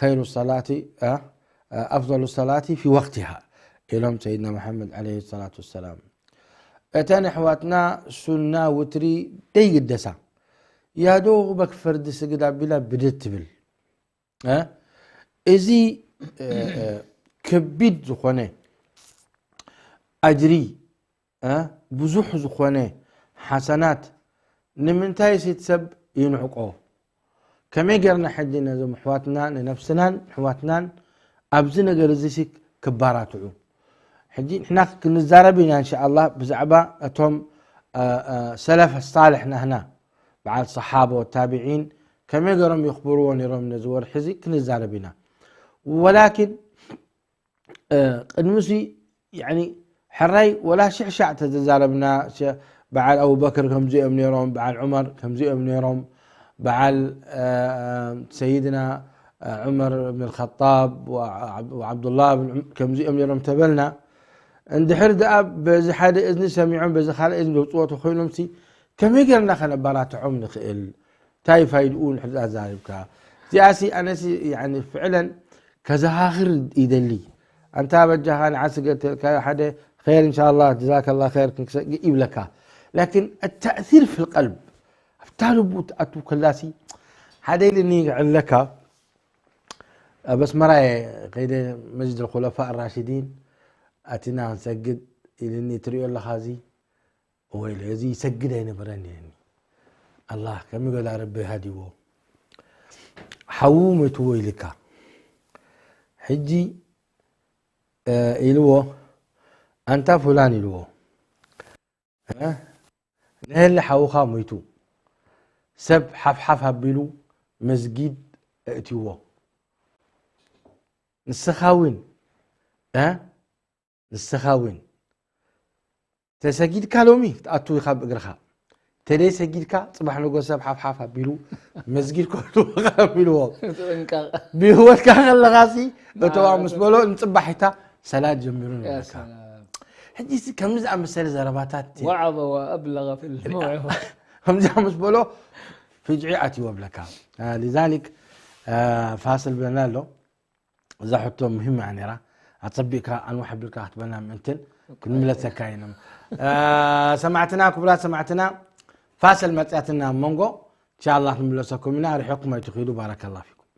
ኸይሩ ሰላቲ ኣፍضሉ ሰላቲ ፊ ወቅቲሃ ኢሎም ሰይድና መሓመድ ዓለይሂ ሰላቱ ወሰላም። እተን ኣሕዋትና ሱና ውትሪ ደይግደሳ ያዶ በክ ፈርዲ ስግድ ኣቢላ ብድት ትብል። እዚ ከቢድ ዝኾነ ኣጅሪ ብዙሕ ዝኾነ ሓሰናት ንምንታይ ሲት ሰብ ይንዕቆ? ከመይ ጌርና ሕጂ ነዞም ኣሕዋትና ንነፍስናን ኣሕዋትናን ኣብዚ ነገር እዚ ሲ ክባራትዑ? ሕጂ ንሕና ክንዛረብ ኢና እንሻኣላ ብዛዕባ እቶም ሰለፍ ሳልሕ ናህና በዓል ሰሓቦ ታቢዒን ከመይ ገሮም የኽብርዎ ነሮም ነዚ ወርሒ እዚ ክንዛረብ ኢና። ወላኪን ቅድሚ ሲ ሕራይ ወላ ሽሕሻዕ ተተዛረብና በዓል ኣቡበክር ከምዚኦም ነሮም፣ በዓል ዑመር ከምዚኦም ነሮም፣ በዓል ሰይድና ዑመር ብን ኸጣብ ወዓብዱላ ከምዚኦም ነሮም ተበልና እንድሕር ደኣ በዚ ሓደ እዝኒ ሰሚዖም በዚ ካልእ እዝኒ ዘውፅዎ ተኮይኖም ሲ ከመይ ጌርና ከነባራትዖም ንኽእል? እንታይ ፋይድኡ ንሕዛ ዛሪብካ እዚኣሲ ኣነሲ ፍዕለን ከዘኻኽር ይደሊ። ኣንታ በጃኻ ንዓ ስገድ ተልካዮ ሓደ ኸይር እንሻላ ጀዛከላ ኸይር ክንክሰ ይብለካ። ላኪን التأثير في القلب ኣብታ ልቡ ትኣቱ ከላሲ ሓደ ኢልኒ ይግዕለካ። ኣብ ኣስመራ እየ ከይደ መስጅድ الخلفاء الراشدين ኣቲና ክንሰግድ ኢልኒ ትሪኦ ኣለኻ እዚ ወይ እዚ ይሰግድ ኣይነበረን እየኒ ኣላህ ከመይ ገላ ረቢ ሃዲዎ ሓዉ መትዎ ኢልካ ሕጂ ኢልዎ ኣንታ ፉላን ኢልዎ ነህሊ ሓውኻ ሞይቱ ሰብ ሓፍሓፍ ኣቢሉ መስጊድ እእትዎ ንስኻ እውን ንስኻ እውን ተሰጊድካ ሎሚ ክትኣቱ ኢኻ ብእግርኻ ተደይ ሰጊድካ ፅባሕ ንጎ ሰብ ሓፍሓፍ ኣቢሉ መስጊድ ኮልካ ኣቢልዎ ብህወትካ ከለኻሲ እተዋ ምስ በሎ ንፅባሒታ ሰላት ጀሚሩ ንብለካ ሕጂ ከምዚ ዝኣመሰለ ዘረባታት وعظ وأبلغ في الموعظة ከምዚኣ ምስ በሎ ፍጅዒ ኣትዎ ብለካ لذلك ፋስል ብለና ኣሎ እዛ ሕቶ ሙሂማ እያ ነራ ኣፀቢቕካ ኣንዋሕ ኣቢልካ ክትበልና ምእንትን ክንምለሰካ ኢና ሰማዕትና ክቡራት ሰማዕትና ፋሰል መፅያትና ኣብ መንጎ እንሻላ ክንምለሰኩም ኢና ርሕቕኩም ኣይትኽኢሉ ባረከላ ፊኩም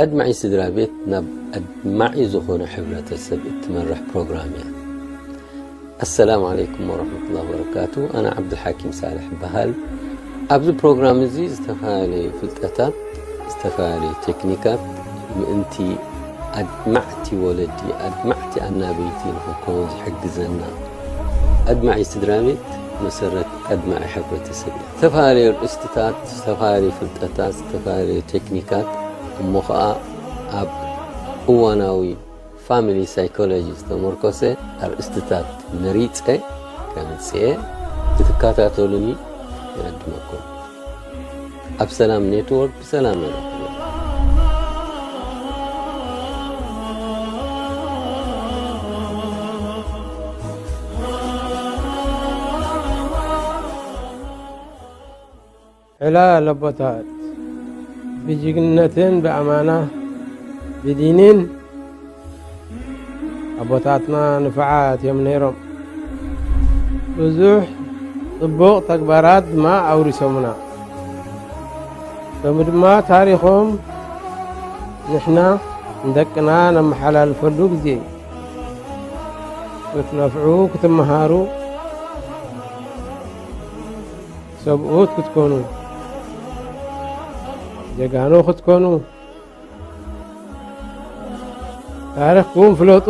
ኣድማዒ ስድራ ቤት ናብ ኣድማዒ ዝኾነ ሕብረተሰብ እትመርሕ ፕሮግራም እያ። ኣሰላሙ ዓለይኩም ወረሕመቱላሂ ወበረካቱ። ኣነ ዓብዱልሓኪም ሳልሕ እበሃል። ኣብዚ ፕሮግራም እዚ ዝተፈላለዩ ፍልጠታት፣ ዝተፈላለዩ ቴክኒካት ምእንቲ ኣድማዕቲ ወለዲ፣ ኣድማዕቲ ኣናበይቲ ንኽንከውን ዝሕግዘና ኣድማዒ ስድራ ቤት መሰረት ኣድማዒ ሕብረተሰብ እዩ። ዝተፈላለዩ ኣርእስትታት፣ ዝተፈላለዩ ፍልጠታት፣ ዝተፈላለዩ ቴክኒካት እሞ ኸኣ ኣብ እዋናዊ ፋሚሊ ሳይኮሎጂ ዝተመርኮሰ ኣርእስትታት መሪጸ ከምጽኤ ክትከታተሉኒ ይዕድመኩም። ኣብ ሰላም ኔትወርክ ብሰላም የረኽቡ። ዕላል ኣቦታት ብጅግንነትን ብኣማና ብዲንን ኣቦታትና ንፉዓት እዮም ነይሮም። ብዙሕ ጽቡቕ ተግባራት ድማ ኣውሪሶምና። ሎሚ ድማ ታሪኾም ንሕና ንደቅና ነመሓላልፈሉ ግዜ እዩ። ክትነፍዑ፣ ክትመሃሩ፣ ሰብኡት ክትኮኑ፣ ጀጋኑ ክትኮኑ፣ ታሪኽኩም ፍለጡ።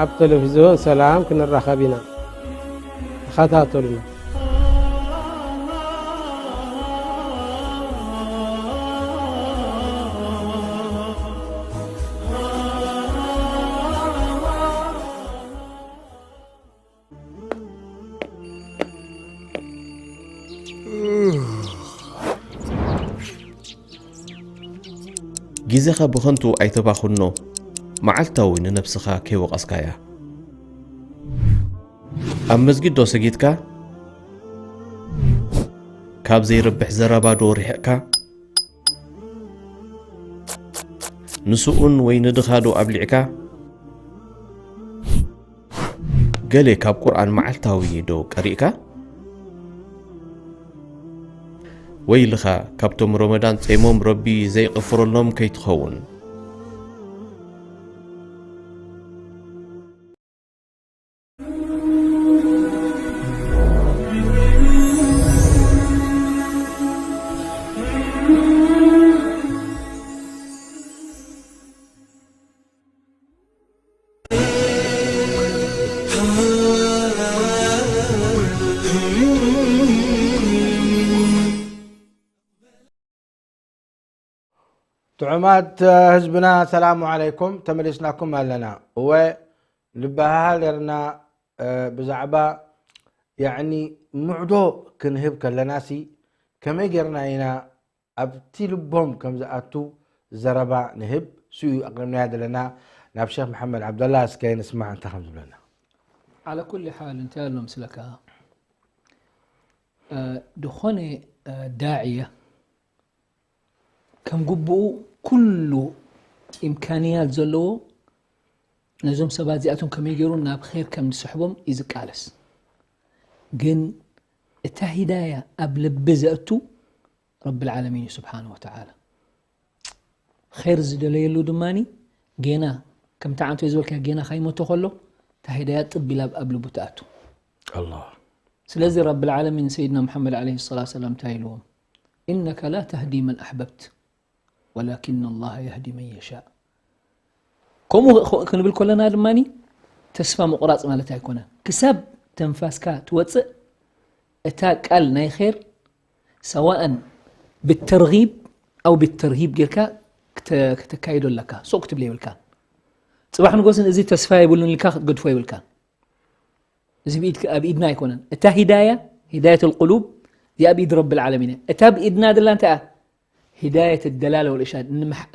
ኣብ ቴሌቪዝዮን ሰላም ክንራኸብ ኢና። ተኸታተሉና። ግዜኻ ብኸንቱ ኣይተባኽኖ፣ መዓልታዊ ንነብስኻ ከይወቐስካያ። ኣብ መስጊድ ዶ ሰጊድካ? ካብ ዘይረብሕ ዘረባ ዶ ርሒቕካ? ንስኡን ወይ ንድኻ ዶ ኣብሊዕካ? ገለ ካብ ቁርኣን መዓልታዊ ዶ ቀሪእካ? ወይልኻ ካብቶም ረመዳን ጼሞም ረቢ ዘይቕፍረሎም ከይትኸውን። ጥዑማት ህዝብና ሰላሙ ዓለይኩም፣ ተመሊስናኩም ኣለና። እወ ንበሃሃል ነርና ብዛዕባ ያዕኒ ምዕዶ ክንህብ ከለናሲ ከመይ ጌርና ኢና ኣብቲ ልቦም ከም ዝኣቱ ዘረባ ንህብ። ስኡ ኣቕሪብናያ ዘለና ናብ ሸኽ መሓመድ ዓብደላ እስከ ንስማዕ እንታይ ከም ዝብለና። ዓለ ኩሊ ሓል እንታይ ኣሎ ምስለካ፣ ዝኾነ ዳዕያ ከም ግቡኡ ኩሉ ኢምካንያት ዘለዎ ነዞም ሰባት እዚኣቶም ከመይ ገይሩ ናብ ኼር ከም ዝስሕቦም እዩ ዝቃለስ። ግን እታ ሂዳያ ኣብ ልቢ ዘእቱ ረቢ ልዓለሚን እዩ ስብሓነ ወተዓላ። ኼር ዝደለየሉ ድማ ጌና ከምቲ ዓንቶ ዝበልካ ጌና ካይመቶ ከሎ እታ ሂዳያ ጥብ ኢላ ኣብ ልቡ ትኣቱ። ኣላህ ስለዚ ረቢ ልዓለሚን ሰይድና ሙሓመድ ዓለይሂ ሰላቱ ሰላም እንታይ ኢልዎም? ኢነከ ላ ተህዲ መን ኣሕበብት ወላኪን ኣላህ የህዲ መን የሻእ። ከምኡ ክንብል ከለና ድማ ተስፋ ምቑራፅ ማለት ኣይኮነን። ክሳብ ተንፋስካ ትወፅእ እታ ቃል ናይ ኼር ሰዋእን ብተርጊብ ኣው ብተርሂብ ጌርካ ክተ- ክተካይዶ ኣለካ። ሱቕ ክትብል የብልካ። ፅባሕ ንጎስን እዚ ተስፋ የብሉን ኢልካ ክትገድፎ የብልካ። እዚ ብኢድ ኣብ ኢድና ኣይኮነን። እታ ሂዳያ ሂዳየት ልቁሉብ እዚኣ ብኢድ ረቢ ልዓለሚን እያ። እታ ብኢድና ደላ እንታይ እያ? ሂዳየት ደላለ ወልእሻድ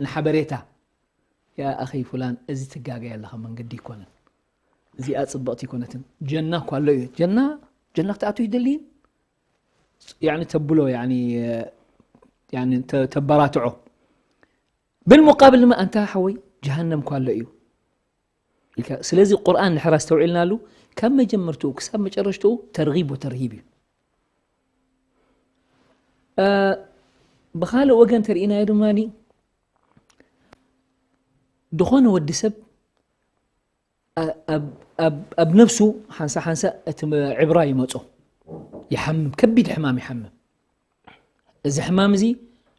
ንሓበሬታ። ያ ኣኸይ ፉላን እዚ ትጋገይ ኣለኻ መንገዲ ኣይኮነን። እዚኣ ፅብቕቲ ኣይኮነትን። ጀና እኳ ኣሎ እዩ። ጀና ጀና ክትኣቱ ይደልይን ያኒ ተብሎ ያኒ ያኒ ተ- ተበራትዖ። ብልሙቃብል ድማ ኣንታ ሓወይ ጀሃነም እኳ ኣሎ እዩ። ኢልካ። ስለዚ ቁርኣን ድሕር ኣስተውዒልናሉ ካብ መጀመርትኡ ክሳብ መጨረሽትኡ ተርጊብ ወተርሂብ እዩ። ብኻልእ ወገን ተርኢናዮ ድማ ዝኾነ ወዲ ሰብ ኣብ ነብሱ ሓንሳ ሓንሳ እቲ ዕብራ ይመጾ፣ ይሓምም፣ ከቢድ ሕማም ይሓምም። እዚ ሕማም እዚ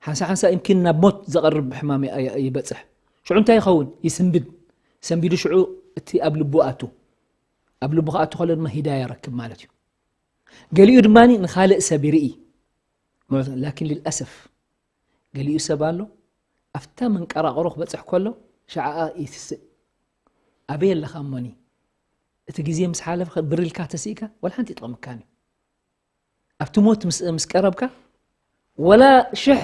ሓንሳ ሓንሳ ይምኪን ናብ ሞት ዘቐርብ ሕማም ይበጽሕ። ሽዑ እንታይ ይኸውን? ይስንብድ። ሰንቢዱ ሽዑ እቲ ኣብ ልቡ ኣቱ። ኣብ ልቡ ክኣቱ ከሎ ድማ ሂዳያ ረክብ ማለት እዩ። ገሊኡ ድማ ንኻልእ ሰብ ይርኢ። ላኪን ልልኣሰፍ ገሊኡ ሰብ ኣሎ ኣብታ መንቀራቕሮ ክበጽሕ ከሎ ሸዓኣ ይትስእ። ኣበይ ኣለኻ እሞኒ? እቲ ግዜ ምስ ሓለፈ ብር ኢልካ ተስኢካ ዋላ ሓንቲ ይጥቕምካን እዩ። ኣብቲ ሞት ምስ ቀረብካ ወላ ሽሕ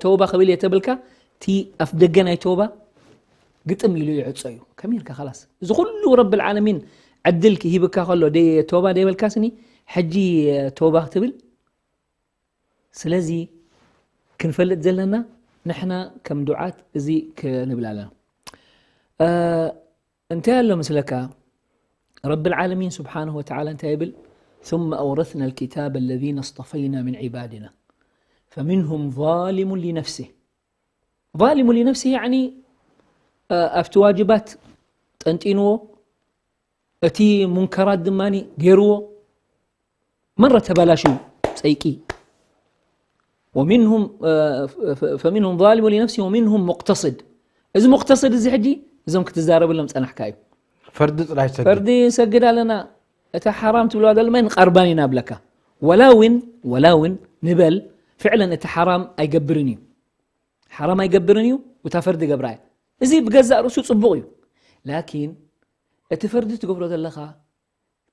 ተውባ ክብል እየ ተብልካ እቲ ኣፍ ደገ ናይ ተውባ ግጥም ኢሉ ይዕጾ እዩ። ከመይ ኢልካ ኸላስ እዚ ኩሉ ረብል ዓለሚን ዕድል ክሂብካ ከሎ ተውባ ደይበልካስኒ ሕጂ ተውባ ክትብል ስለዚ ክንፈልጥ ዘለና ንሕና ከም ዱዓት እዚ ክንብል ኣለና። እ፣ እንታይ ኣሎ ምስለካ? ረቢ العالمين سبحانه وتعالى እንታይ ይብል? ثم أورثنا الكتاب الذين اصطفينا من عبادنا فمنهم ظالم لنفسه. ظالم لنفسه يعني፣ እ፣ ኣብቲ ዋጅባት ጠንጢንዎ፣ እቲ ሙንከራት ድማ ገይርዎ፣ መረ ተበላሽዩ ጸይቂ። ومنهم، እ፣ ف-، فمنهم ظالم لنفسه ومنهم مقتصد። እዚ ሙቅተስድ እዚ ሕጂ እዞም ክትዛረብሎም ጸናሕካ እዩ። ፈርዲ ጥራይ ሰግድ። ፈርዲ ሰግድ ኣለና፣ እታ ሓራም ትብልዋ ዘለማ ንቐርባን ኢና ብለካ። ወላ እውን፣ ወላ እውን ንበል ፍዕለን እቲ ሓራም ኣይገብርን እዩ። ሓራም ኣይገብርን እዩ፣ እታ ፈርዲ ገብራ እያ። እዚ ብገዛእ ርእሱ ጽቡቕ እዩ። ላኪን እቲ ፈርዲ ትገብሮ ዘለኻ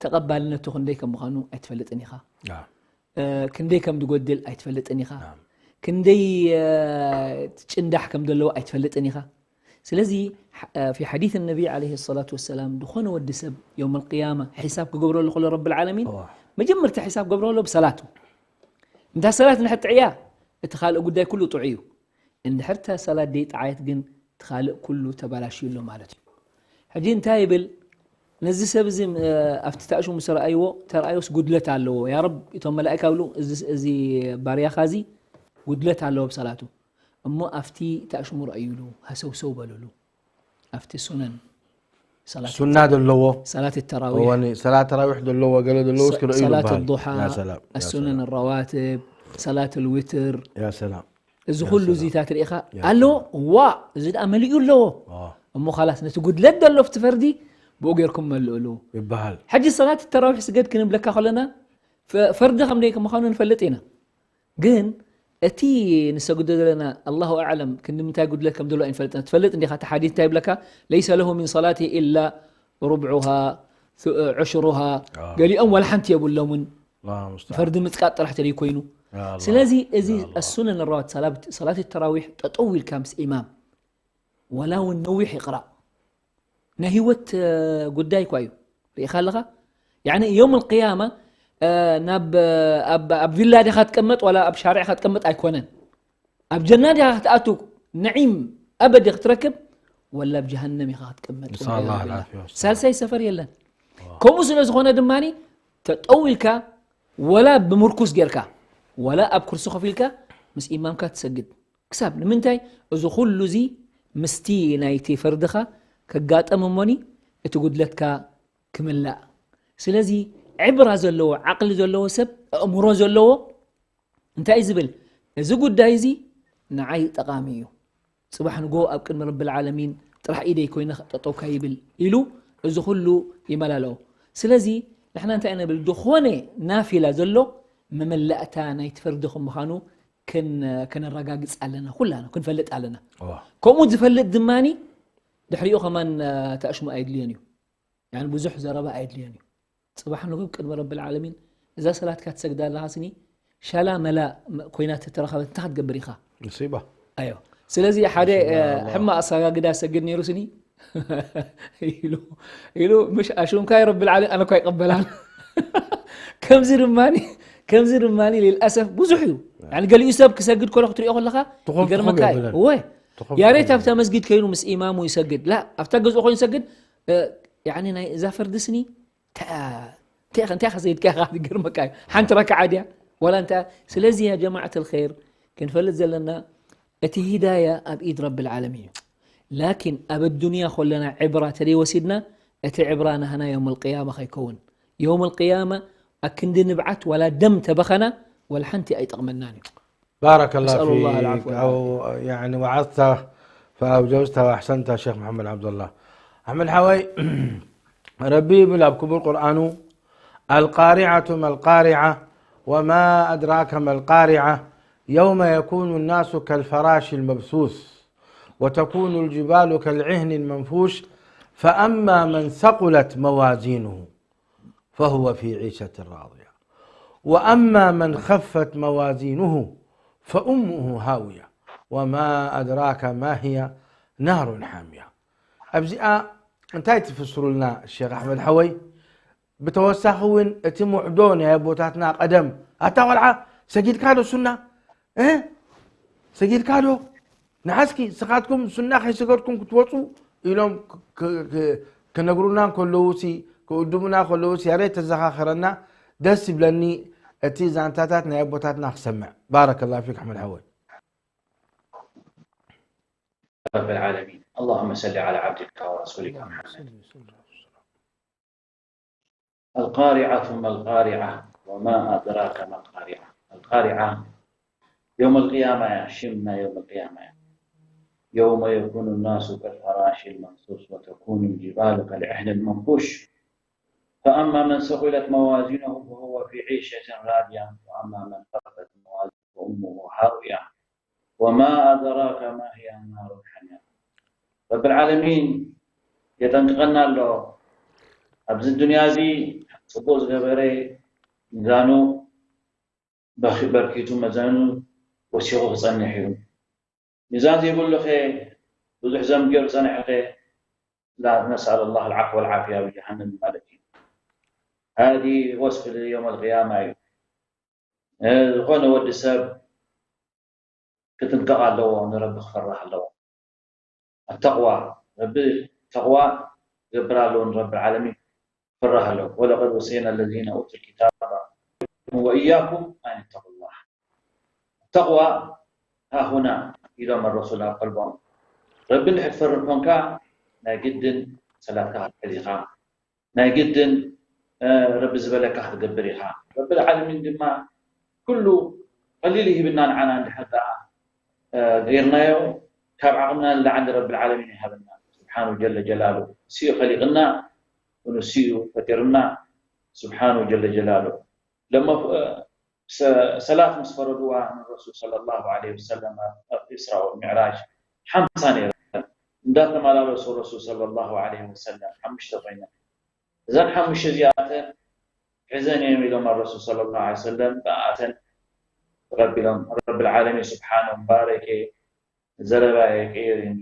ተቐባልነቱ ክንደይ ከም ምዃኑ ኣይትፈልጥን ኢኻ። ያ። እ፣ ክንደይ ከም ዝጎድል ኣይትፈልጥን ኢኻ። ናም። ክንደይ፣ እ፣ ጭንዳሕ ከም ዘለዎ ኣይትፈልጥን ኢኻ። ስለዚ ሐ-፣ እ፣ في حديث النبي عليه الصلاة والسلام ዝኾነ ወዲ ሰብ يوم القيامة ሒሳብ ክገብረሉ ከሎ ረቢ العالمين እዋ። መጀመርታ ሒሳብ ገብረሉ ብሰላቱ። እንታ ሰላት ንሕጥዕያ እቲ ካልእ ጉዳይ ኩሉ ጥዑይ እዩ። እንድሕር እታ ሰላት ደይጠዓየት ግን እቲ ካልእ ኩሉ ተባላሽዩ ኣሎ ማለት እዩ። ሕጂ እንታይ ይብል? ነዚ ሰብ እዚ፣ እ፣ ኣብቲ ታእሹ ምስ ረኣይዎ፣ ተረኣዮስ ጉድለት ኣለዎ። ያ ረብ፣ እቶም መላእካ ይብሉ፣ እዚ፣ እዚ ባርያኻ እዚ ጉድለት ኣለዎ ብሰላቱ። እሞ ኣብቲ ታእሹሙ ረኣዩሉ፣ ሃሰውሰው በሉሉ። ኣብቲ ሱነን ሰላት፣ ሱና ዘለዎ ሰላት ተራዊሕ፣ እዋኒ ሰላት ተራዊሕ ዘለዎ ገለ ዘለዎ እስኪ ረእዩ ሰላት ይበሃል። ዱሓ፣ ያ ሰላም፣ ያ ኣሱነን ሰላም። ረዋትብ፣ ሰላት ልዊትር፣ ያ ሰላም። እዚ ኩሉ እዚታት ርኢኻ ያ ኣሎ። ዋ፣ እዚ ደኣ መሊኡ ኣለዎ። ዋ። እሞ ኻላስ ነቲ ጉድለት ዘሎ ኣብቲ ፈርዲ ብኡ ጌርኩም መልእሉ። ይበሃል። ሕጂ ሰላት ተራዊሕ ስገድ ክንብለካ ከለና ፈ-፣ ፈርዲ ከም ደይ ምዃኑ ንፈልጥ ኢና። ግን እቲ ንሰግዶ ዘለና ኣላሁ ኣዕለም ክንዲ ምንታይ ጉድለት ከም ዘሎ ኣይንፈልጥን። ትፈልጥ እንዲኻ እቲ ሓዲስ እንታይ ይብለካ? ለይሰ ለሁ ሚን ሰላቲ ኢላ ሩብዑሃ፣ ሱ-፣ ዑሽሩሃ። ኣዎ። ገሊኦም ዋላ ሓንቲ የብሎምን። ኣላሁ ሙስተዓን። ፈርዲ ምጽቃጥ ጥራሕ ተደይ ኮይኑ። ያ ኣላህ። ስለዚ እዚ ያ ኣላህ። ኣሱነን ረዋት ሰላት፣ ሰላት ተራዊሕ ጠጠው ኢልካ ምስ ኢማም ወላ እውን ነዊሕ ይቕራእ። ናይ ህይወት፣ እ፣ ጉዳይ እኳ እዩ። ርኢኻ ኣለኻ? ያኒ ዮም القيامة፣ እ፣ ናብ፣ እ፣ ኣብ፣ ኣብ ቪላ ዲኻ ትቀመጥ ዋላ ኣብ ሻርዕ ኢኻ ትቀመጥ ኣይኮነን። ኣብ ጀና ዲኻ ክትኣቱ፣ ነዒም ኣበዲ ክትረክብ፣ ወላ ኣብ ጀሃነም ኢኻ ክትቀመጥ። ንስኻ ኣላህ ወልዓያዙ ቢላህ። ዓፊያ ወሰላም። ሳልሳይ ሰፈር የለን። ከምኡ ስለ ዝኾነ ድማ ተጠው ኢልካ ወላ ብምርኩስ ጌርካ ወላ ኣብ ኩርሲ ኮፍ ኢልካ ምስ ኢማምካ ትሰግድ። ክሳብ ንምንታይ? እዚ ኩሉ እዚ ምስቲ ናይቲ ፈርድኻ ከጋጠም እሞኒ እቲ ጉድለትካ ክምላእ። ስለዚ ዕብራ ዘለዎ፣ ዓቕሊ ዘለዎ ሰብ፣ ኣእምሮ ዘለዎ እንታይ እዩ ዝብል? እዚ ጉዳይ እዚ ንዓይ ጠቓሚ እዩ። ጽባሕ ንጎ ኣብ ቅድሚ ረብል ዓለሚን ጥራሕ ኢደይ ኮይነ ጠጠው ከይብል ኢሉ እዚ ኩሉ ይመላለኦ። ስለዚ ንሕና እንታይ ኢና ንብል? ዝኾነ ናፊላ ዘሎ መመላእታ ናይቲ ፈርዲ ከም ምዃኑ ክን-፣ ከነረጋግጽ ኣለና፣ ኩላና ክንፈልጥ ኣለና። እዋ። ከምኡ ዝፈልጥ ድማኒ ድሕሪኡ ከማን፣ እ፣ ተኣሽሙ ኣየድልዮን እዩ። ያኒ ብዙሕ ዘረባ ኣየድልዮን እዩ። ጽባሕ ንጉ ቅድሚ ረብል ዓለሚን እዛ ሰላትካ ትሰግዳ ኣለኻ ስኒ ሻላ መላ ኮይና ተተረኸበት እንታይ ክትገብር ኢኻ? ሙሲባ። ኣዮ። ስለዚ ሓደ፣ እ፣ ሕማቕ ኣሰጋግዳ ሰግድ ነይሩ ስኒ ኢሉ፣ ኢሉ ምሽ ኣሽንኳይ ረብል ዓለሚን ኣነ እኳ ይቀበላል። ከምዚ ድማኒ፣ ከምዚ ድማኒ ልልኣሰፍ ብዙሕ እዩ። ያኒ ገሊኡ ሰብ ክሰግድ ከሎ ክትሪኦ ከለኻ ትኾፍ፣ ይገርመካ ትኾፍ እዩ። የብለን። ወይ ትኾፍ ያሬት የብለን። ኣብታ መስጊድ ከይኑ ምስ ኢማሙ ይሰግድ። ላ፣ ኣብታ ገዝኡ ኮይኑ ይሰግድ። እ፣ ያኒ ናይ እዛ ፈርዲ ስኒ ታ-፣ እንታይ ኢኻ፣ እንታይ ኢኻ ሰጊድካ ኢኻ? ይገርመካ እዩ። ሓንቲ ረክዓ ድያ? ዋላ እንታይ? ስለዚ ያ ጀማዓት الخير ክንፈልጥ ዘለና እቲ ሂዳያ ኣብ ኢድ ረብል ዓለሚን እዩ። ላኪን ኣብ ኣዱንያ ከለና ዕብራ ተደይ ወሲድና እቲ ዕብራ ናህና የውም القيامة ከይከውን። የውም القيامة ኣክንዲ ንብዓት ዋላ ደም ተበኸና ዋላ ሓንቲ ኣይጠቕመናን እዩ። بارك الله نسأل الله فيك العفو أو يعني وعظت فأوجزت وأحسنت شيخ محمد عبد الله. أحمد حوي ربي يقول أبكبر قرآنه: القارعة ما القارعة وما أدراك ما القارعة يوم يكون الناس كالفراش المبثوث وتكون الجبال كالعهن المنفوش فأما من ثقلت موازينه فهو في عيشة راضية وأما من خفت موازينه فأمه هاوية وما أدراك ما هي نار حامية. أبزئا أنتي تفسروا لنا الشيخ أحمد حوي بتوسخون اتمعدون يا بوتاتنا قدم أتا والعا سجد كادو سنة إيه؟ ሰጊድካ ዶ? ንሓስኪ ስኻትኩም ሱና ከይሰገድኩም ክትወፁ ኢሎም ክ- ክ- ክ- ክነግሩና ከለውሲ፣ ክእድሙና ከለውሲ ያሬ ተዘኻኸረና። ደስ ይብለኒ እቲ ዛንታታት ናይ ኣቦታትና ክሰምዕ። ባረከላ ፊክ ኣሕመድ ሓወይ። رب العالمين. اللهم صل على عبدك ورسولك محمد. القارعة ما القارعة وما أدراك ما القارعة. القارعة يوم القيامة يا شمنا، يوم القيامة يا. يوم يكون الناس كالفراش المبثوث وتكون الجبال كالعهن المنفوش. فأما من ثقلت موازينه فهو في عيشة راضية، وأما من خفت موازينه فأمه هاوية، وما أدراك ما هي نار حامية. رب العالمين የጠንቅቐና ኣሎ። ኣብዚ ዱንያ እዚ ጽቡቕ ዝገበረ ሚዛኑ በርኪቱ መዛኑ ወሲኹ ክጸንሕ እዩ። ሚዛን ዘይብሉ ኸ ብዙሕ ዘንብ ገይሩ ዝጸንሐ ኸ نسأل الله العفو والعافية بجهنم ማለት እዩ። هذه وصف يوم القيامة እዩ። ዝኾነ ወዲ ሰብ ክጥንቀቕ ኣለዎ፣ ንረቢ ክፈርህ ኣለዎ። التقوى ረቢ ተቕዋ ክገብር ኣለዎ፣ ንረቢ ዓለሚን ክፈርህ ኣለዎ። ولقد وصينا الذين أوتوا الكتاب وإياكم أن اتقوا الله. التقوى ها هنا ኢሎም الرسول ኣብ ቀልቦም። ረቢ እንድሕር ትፈርህ ኮንካ ናይ ግድን ሰላትካ ክትሕዝ ኢኻ። ናይ ግድን ረቢ ዝበለካ ክትገብር ኢኻ። ረቢ ዓለሚን ድማ ኩሉ ቀሊል ይህብና ንዓና እንድሕር ደኣ ገይርናዮ ካብ ዓቕምና ንላዕሊ ረቢ ዓለሚን ይሃበና ስብሓኑ ጀለ ጀላሉ። ንሱ እዩ ኸሊቕና፣ ንሱ እዩ ፈጢርና ስብሓኑ ጀለ ጀላሉ። ለሞ ሰላት ምስ ፈረድዋ ንረሱል صلى الله عليه وسلم ኣብ ኢስራ ወልሚዕራጅ ሓምሳ ነይረን እንዳተመላለሱ ረሱል صلى الله عليه وسلم ሓሙሽተ ኮይነን እዘን ሓሙሽተ እዚኣተን ሕዘን እዮም ኢሎም ረሱል صلى الله عليه وسلم ብኣተን ተቐቢሎም ረብል ዓለሚን ስብሓኑ ባረከ ዘረባየ ቀይር እዩ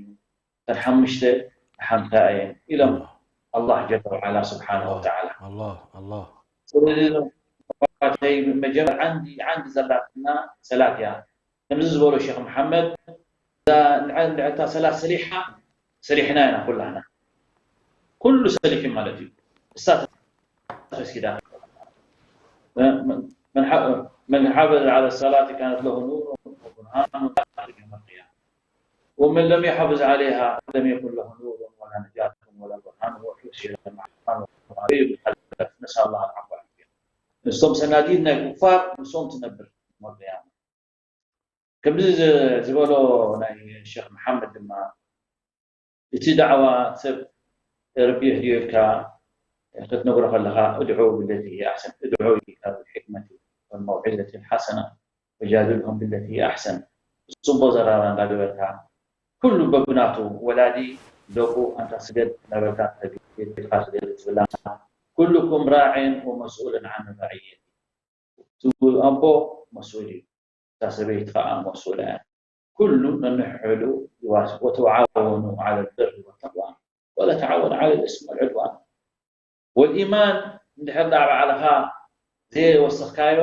እተን ሓሙሽተ ሓምሳ እየን ኢሎም ኣላህ ጀለ ወዓላ ስብሓነ ወተዓላ። ስለዚ መጀመር ዓንዲ ዓንዲ ዘላትና ሰላት እያ። ከምዚ ዝበሎ ሸክ መሓመድ እዛ ንዕታ ሰላት ሰሊሓ ሰሊሕና ኢና ኩላህና ኩሉ ሰሊሑ ማለት እዩ። እሳ ተፈሲዳ من حافظ على الصلاة كانت له نور وبرهان إلى يوم القيامة. ومن لم يحافظ عليها لم يكن له نور ولا نجاة ولا برهان وحشر مع الرحمن وعليه بالخلف. نسأل الله العفو والعافية. نسوم سناديد ناي كفار نسوم تنبر مريان. ከምዚ ዝበሎ ናይ ሸክ መሓመድ ድማ እቲ ዳዕዋ ሰብ ረቢ የህድዮ ኢልካ ክትነግሮ ከለኻ ادعوا بالتي هي أحسن ادعوا إلى الحكمة والموعظة الحسنة وجادلهم بالتي هي أحسن ጽቡቕ ዘራራ እንዳገበርካ ኩሉ በብናቱ ወላዲ ደቁ ኣንታ ስገድ እናበልካ ትሰግድ ቤትካ ስገድ ትብላ ኩልኩም راع ومسؤول عن رعيته ትብል ኣቦ መስኡል እዩ እታ ሰበይቲ ከዓ መስኡላ እያ ኩሉ ነንሕሕዱ ይዋስ وتعاونوا على البر والتقوى ولا تعاونوا على الإثم والعدوان والإيمان እንድሕር ዳ ባዕልኻ ዘይወሰኽካዮ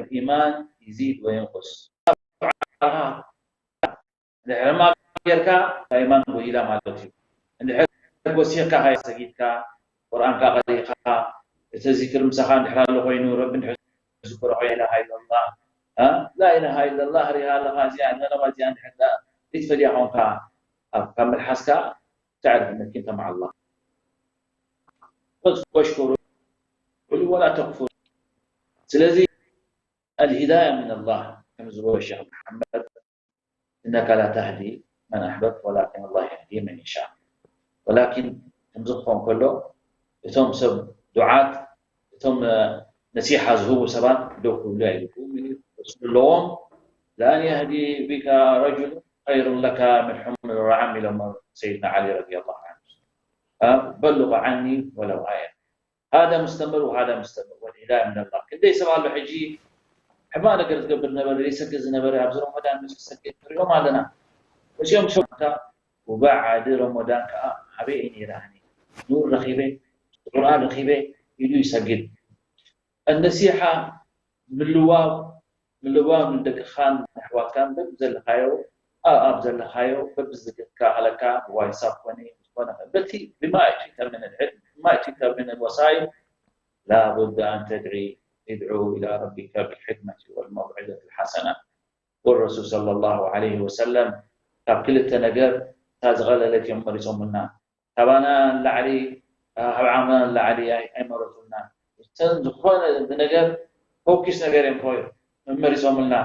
الإيمان يزيد وينقص ድሕሪ ሕማቕ ጌርካ ናይ ኢማን ጎዲላ ማለት እዩ። እንድሕር ጎሲኻ ሃይ ሰጊድካ ቁርኣንካ ቀሪእኻ እቲ ዚክር ምሳኻ እንድሕር ኣሎ ኮይኑ ረቢ እንድሕር ዝክሮ ኢላሃ ኢላላህ ላኢላሃ ኢላላህ ሪሃ ኣለኻ እዚኣ ዘረባ እዚኣ እንድሕር ኢትፈልያ ኾንካ ካብ መልሓስካ تعرف انك انت مع الله واشكر ولا تكفر ስለዚ الهداية من الله كما زبور الشيخ محمد إنك لا تهدي من أحببت ولكن الله يهدي من يشاء ولكن ከምዚ ክኾን ከሎ እቶም ሰብ ዱዓት እቶም ነሲሓ ዝህቡ ሰባት ደው ክብሉ ኣይግብኡም እዩ ረሱል ኣለዎም لأن يهدي بك رجل خير لك من حمر النعم ኢሎም ሰይድና ዓሊ رضي الله عنه بلغ عني ولو آية هذا مستمر وهذا مستمر والهداية من الله ክንደይ ሰብ ኣሎ ሕጂ ሕማቕ ነገር ዝገብር ነበረ ዘይሰግድ ዝነበረ ኣብዚ ረመዳን ምስ ዝሰግድ ንሪኦም ኣለና መፅኦም ሸታ وبعد رمضان ከዓ ኣበይ እየ ነይረ ኣነ ኑር ረኺበ ቁርኣን ረኺበ ኢሉ ይሰግድ النصيحة ምልዋው ንልባም ንደቅኻን ንኣሕዋትካን በብዘለኻዮ ኣብ ኣብ ዘለኻዮ በብዝከኣለካ ብዋትሳፕ ኮነ ዝኾነ በቲ ብማ እቲካ ምን العلم ብማ እቲካ ምን الوسائل لا بد أن تدعي ادعوا إلى ربك بالحكمة والموعظة الحسنة والرسول صلى الله عليه وسلم ካብ ክልተ ነገር እታ ዝቐለለት እዮም መሪፆምልና ካባና ንላዕሊ ካብ ዓቕምና ንላዕሊ ኣይመረፁልና እተን ዝኾነ ነገር ፈኪስ ነገር እዮም መሪፆምልና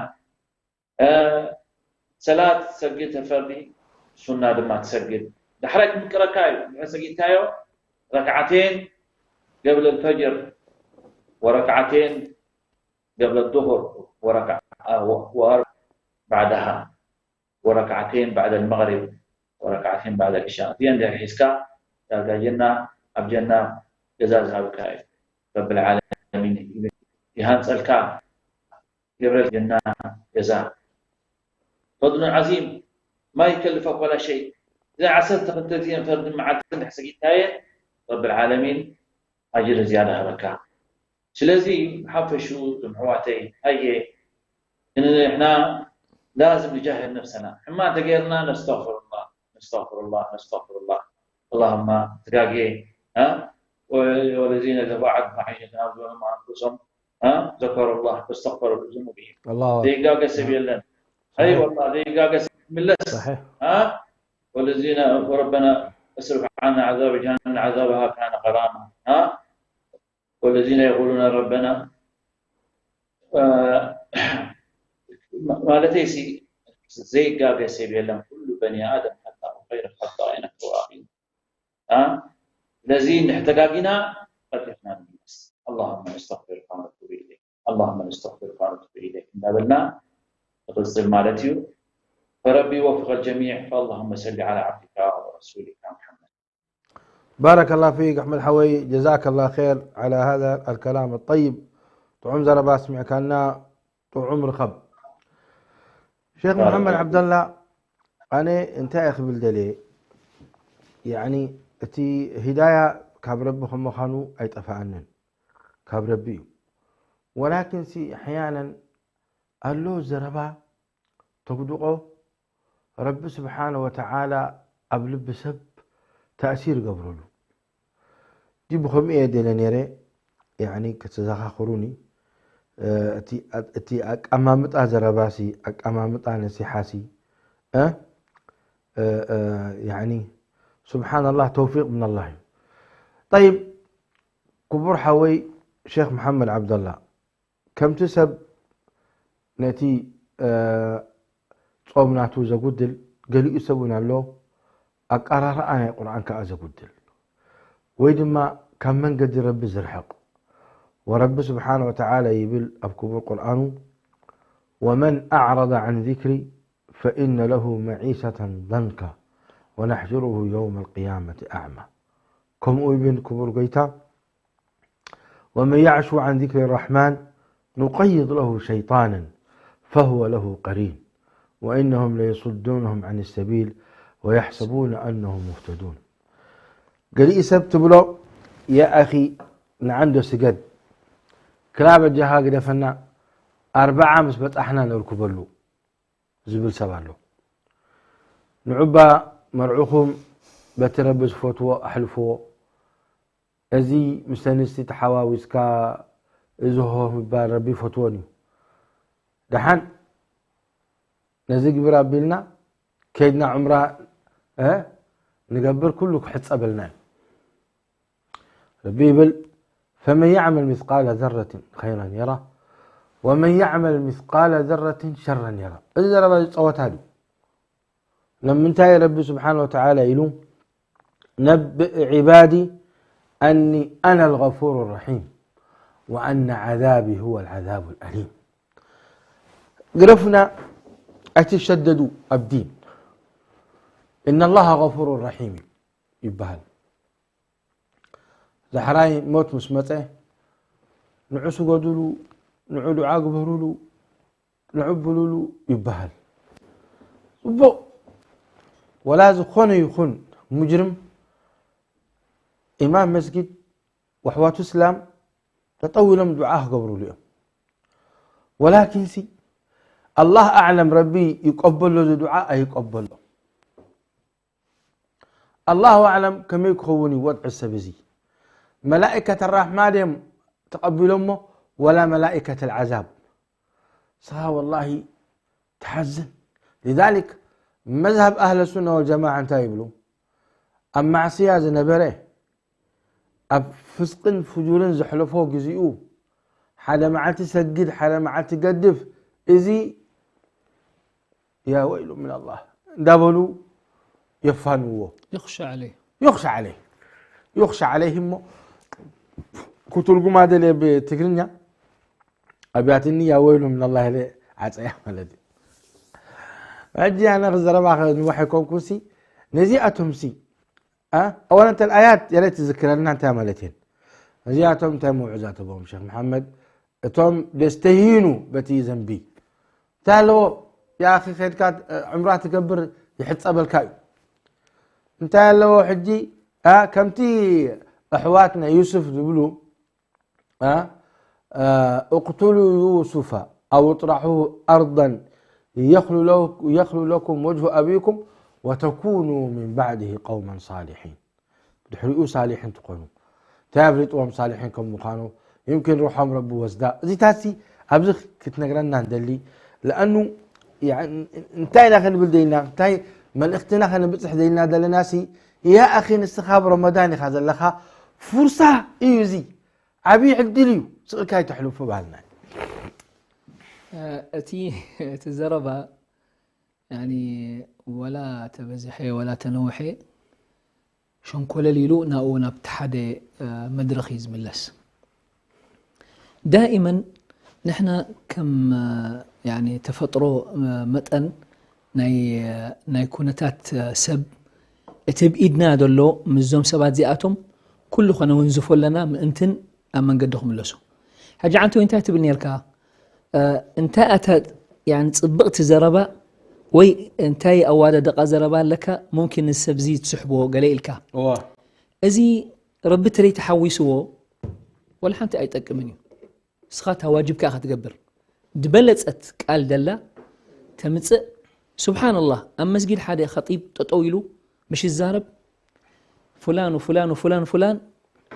ሰላት ትሰግድ ተፈርዲ ሱና ድማ ትሰግድ ዳሕራይ ክምቅረካ እዩ ድሕሪ ሰጊድካዮ ረክዓቴን قبل الفجر وركعتين قبل الظهر وركعة وأربع بعدها وركعتين بعد المغرب وركعتين بعد العشاء እዚአን ድሕሪ ሒዝካ ዳርጋ ጀና ኣብ ጀና ገዛ ዝሃብካ እዩ ረብል ዓለሚን ይሃንፀልካ ገብረ ጀና ገዛ ፈድሉን ዓዚም ማ ይከልፈክ ወላ ሸይ እዘን ዓሰርተ ክልተ እዚአን ፈርዲ መዓልቲ እንድሕር ሰጊድካየን ረብል ዓለሚን ኣጅሪ ዝያዳ ሃበካ ስለዚ ሓፈሹ ዝምሕዋተይ ኣየ ንሕና ላዝም ንጃህድ ነፍሰና ሕማ እንተገይርና ነስተغፍሩላህ ነስተغፍሩላህ ነስተغፍሩላህ اللهم ተጋጌ ወለዚነ ተባዓት ማሒሸትን ኣብ ዞሎም ኣንፉሶም ذكروا الله فاستغفروا لذنوبهم ዘይጋገ ሰብ የለን ኣይ ወላ ዘይጋገ ሰብ ምለስ والذين ربنا اصرف عنا عذاب جهنم عذابها كان غراما والذين يقولون ربنا ማለተይ ሲ ዘይጋገ ሰብ የለን ኩሉ በኒ ኣደም ሓታ خير خطائنا توابين ስለዚ እንድሕር ተጋጊና ቀልጢፍና ንምለስ اللهم نستغفرك ونتوب إليك اللهم نستغفرك ونتوب إليك እንዳበልና ንቕፅል ማለት እዩ فربي يوفق الجميع فاللهم صل على عبدك ورسولك محمد بارك الله فيك أحمد حوي جزاك الله خير على هذا الكلام الطيب ጥዑም ዘረባ ኣስሚዕካና ጥዑም ርኸብ ሼክ መሓመድ ዓብደላ ኣነ እንታይ እየ ክብል ደልየ ያኒ እቲ ሂዳያ ካብ ረቢ ከም ምዃኑ ኣይጠፍኣንን ካብ ረቢ እዩ ወላኪን ሲ ኣሕያናን ኣሎ ዘረባ ተጉድቆ ረቢ ስብሓነ ወተዓላ ኣብ ልቢ ሰብ ተእሲር ይገብረሉ ዲ ብኸምኡ እየ ደለ ነይረ ያኒ ከተዘኻኽሩኒ እቲ ኣቀማምጣ ዘረባሲ ኣቀማምጣ ነሲሓሲ ያኒ ስብሓንላህ ተውፊቅ ምናላህ እዩ ጠይብ ክቡር ሓወይ ሼክ መሓመድ ዓብደላ ከምቲ ሰብ ነቲ ጾም ናቱ ዘጉድል ገሊኡ ሰብ እውን ኣሎ ኣቀራርኣ ናይ ቁርኣን ከዓ ዘጉድል ወይ ድማ ካብ መንገዲ ረቢ ዝርሕቕ ወረቢ ስብሓን ወተዓላ ይብል ኣብ ክቡር ቁርኣኑ ومن أعرض عن ذكري فإن له معيشة ضنكا ونحشره يوم القيامة أعمى ከምኡ ይብል ክቡር ጎይታ ومن يعش عن ذكر الرحمن نقيض له شيطانا فهو له قرين وإنهم ليصدونهم عن السبيل ويحسبون أنهم مهتدون ገሊኡ ሰብ ትብሎ የኣኺ ንዓንዶ ስገድ ክላ በጃኻ ግደፈና ኣርብዓ ምስ በጻሕና ነርክበሉ ዝብል ሰብ ኣሎ ንዑባ መርዕኹም በቲ ረቢ ዝፈትዎ ኣሕልፍዎ እዚ ምስ ኣንስቲ ተሓዋዊስካ እዚ ሆ ምባል ረቢ ይፈትዎን እዩ ደሓን ነዚ ግብር ኣቢልና ከይድና ዑምራ ንገብር ኩሉ ክሕፀበልና እዩ ረቢ ይብል فمن يعمل مثقال ذرة خيرا يره ومن يعمل مثقال ذرة شرا يره እዚ ዘረባ እዚ ፀወታ ድዩ ንምንታይ ረቢ ስብሓን ወተዓላ ኢሉ ነብእ ዒባዲ ኣኒ ኣና ልغፉር ራሒም ወኣና ዓዛቢ ሁወ ልዓዛቡ ልኣሊም ግረፉና ኣይትሸደዱ ኣብ ዲን እና ላሃ غፉር ራሒም እዩ ይበሃል ዳሕራይ ሞት ምስ መፀ ንዑ ስገዱሉ ንዑ ዱዓ ግበሩሉ ንዑ ብሉሉ ይበሃል። ፅቡቕ ወላ ዝኾነ ይኹን ሙጅርም ኢማም መስጊድ ወሕዋቱ እስላም ጠጠው ኢሎም ዱዓ ክገብሩሉ እዮም። ወላኪንሲ ኣላህ ኣዕለም፣ ረቢ ይቀበሎ እዚ ዱዓ ኣይቀበሎ። ኣላሁ ኣዕለም ከመይ ክኸውን እዩ ወድዒ ሰብ እዚ። መላኢከት ራሕማ ድዮም ተቐቢሎሞ ወላ መላኢከት ልዓዛብ? ስኻ ወላሂ ትሓዝን። ሊዛሊክ መዝሃብ ኣህለ ሱና ወልጀማዓ እንታይ ይብሉ? ኣብ ማዕስያ ዝነበረ፣ ኣብ ፍስቅን ፍጁርን ዘሕለፎ ግዚኡ፣ ሓደ መዓልቲ ሰግድ፣ ሓደ መዓልቲ ገድፍ፣ እዚ ያ ወይሉ ምን ኣላህ እንዳበሉ የፋንዎ። يخشى عليه يخشى عليه يخشى عليه እሞ ክትርጉማ ደልየ ብትግርኛ ኣብያትኒ ያ ወይሉ ምን ኣላህ ኢለ ዓፀያ ማለት እዩ። ሕጂ ኣነ ክዘረባ ንዋሕ ይኮንኩሲ ነዚኣቶምሲ ኣወላ እንተ ኣያት የለ ትዝክረልና እንታይ ማለት እየን? እዚኣቶም እንታይ መውዕዛ ተቦም ሸክ መሓመድ? እቶም ደስተሂኑ በቲ ዘንቢ እንታይ ኣለዎ? ያኺ ከድካ ዕምራ ትገብር ይሕፀበልካ እዩ። እንታይ ኣለዎ ሕጂ? ከምቲ ኣሕዋት ናይ ዩስፍ ዝብሉ اقتلوا يوسف أو اطرحوه أرضا يخل لكم وجه أبيكم وتكونوا من بعده قوما صالحين. ድሕሪኡ ሳሊሕን ትኾኑ እንታይ ኣፍሊጥዎም ሳሊሕን ከም ምዃኑ يمكن روحهم رب وزدا እዚታሲ ኣብዚ ክትነግረና እንደሊ لأنه እንታይ ኢና ክንብል ደልና እንታይ መልእኽትና ከነብፅሕ ደልና ዘለና ሲ يا أخي ንስኻ ኣብ ረመዳን ኢኻ ዘለኻ فرصة እዩ እዚ ዓብዪ ዕድል እዩ ስቕልካ ኣይተሕልፎ በሃልና። እቲ እቲ ዘረባ ያኒ ወላ ተበዝሐ ወላ ተነውሐ ሸንኮለል ኢሉ ናብኡ ናብቲ ሓደ መድረኽ እዩ ዝምለስ። ዳኢመን ንሕና ከም ያኒ ተፈጥሮ መጠን ናይ ኩነታት ሰብ እቲ ብኢድና ዘሎ ምስዞም ሰባት እዚኣቶም ኩሉ ከነወንዝፎ ኣለና ምእንትን ኣብ መንገዲ ክምለሱ። ሕጂ ዓንተ እንታይ ትብል ነርካ? እንታይ ኣታ ጽብቕቲ ዘረባ ወይ እንታይ ኣዋዳድቓ ዘረባ ኣለካ ሙምኪን ንሰብ እዚ ትስሕቦ ገለ ኢልካ። እዚ ረቢ ትረይ ተሓዊስዎ ወላ ሓንቲ ኣይጠቅምን እዩ። ንስኻ እታ ዋጅብካ ኢኻ ትገብር። ዝበለጸት ቃል ደላ ተምጽእ። ሱብሓነላህ ኣብ መስጊድ ሓደ ኸጢብ ጠጠው ኢሉ ምሽ ይዛረብ ፍላን ፍላን ፍላን ፍላን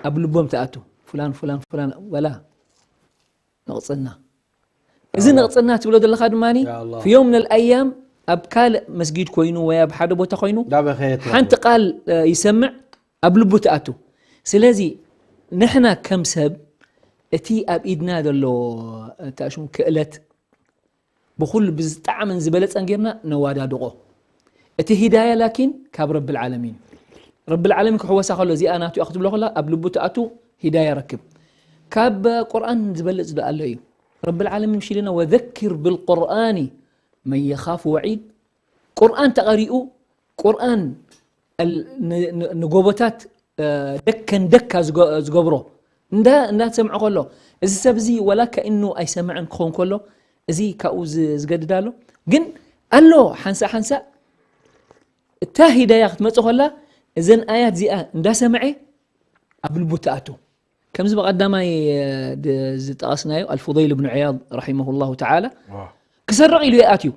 ኣብ ልቦም ተኣቱ ፍላን ፍላን ፍላን ወላ ነቕጽና እዚ ነቕጽና ትብሎ ዘለኻ ድማ في يوم من الأيام ኣብ ካልእ መስጊድ ኮይኑ ወይ ኣብ ሓደ ቦታ ኮይኑ ሓንቲ ቃል ይሰምዕ ኣብ ልቡ ትኣቱ። ስለዚ ንሕና ከም ሰብ እቲ ኣብ ኢድና ዘሎ ታሽሙ ክእለት ብኹሉ ብዝጣዕምን ዝበለጸን ጌርና ነዋዳድቆ። እቲ ሂዳያ ላኪን ካብ ረብል ዓለሚን ረብል ዓለሚን ክሕወሳ ከሎ እዚኣ ናቱ ክትብሎ ከላ ኣብ ልቡ ትኣቱ ሂዳያ ረክብ። ካብ ቁርኣን ዝበልጽ ዶ ኣሎ እዩ? ረብል ዓለሚን ምሽ ኢልና وذكر بالقرآن من يخاف وعيد ቁርኣን ተቐሪኡ ቁርኣን ንጎቦታት ደከን ደካ ዝገብሮ እንዳ እንዳሰምዖ ከሎ እዚ ሰብ እዚ ወላ ከእኑ ኣይሰምዕን ክኸውን ከሎ እዚ ካብኡ ዝገድድ ኣሎ። ግን ኣሎ ሓንሳእ ሓንሳእ እታ ሂዳያ ክትመጽእ ከላ እዘን ኣያት እዚኣ እንዳሰምዐ ኣብ ልቡ ትኣቱ። ከምዚ ብቐዳማይ ዝጠቐስናዮ ኣልፉضይል ብኑ ዕያድ ረሒመሁ ላሁ ተዓላ ክሰርቕ ኢሉ ይኣትዩ።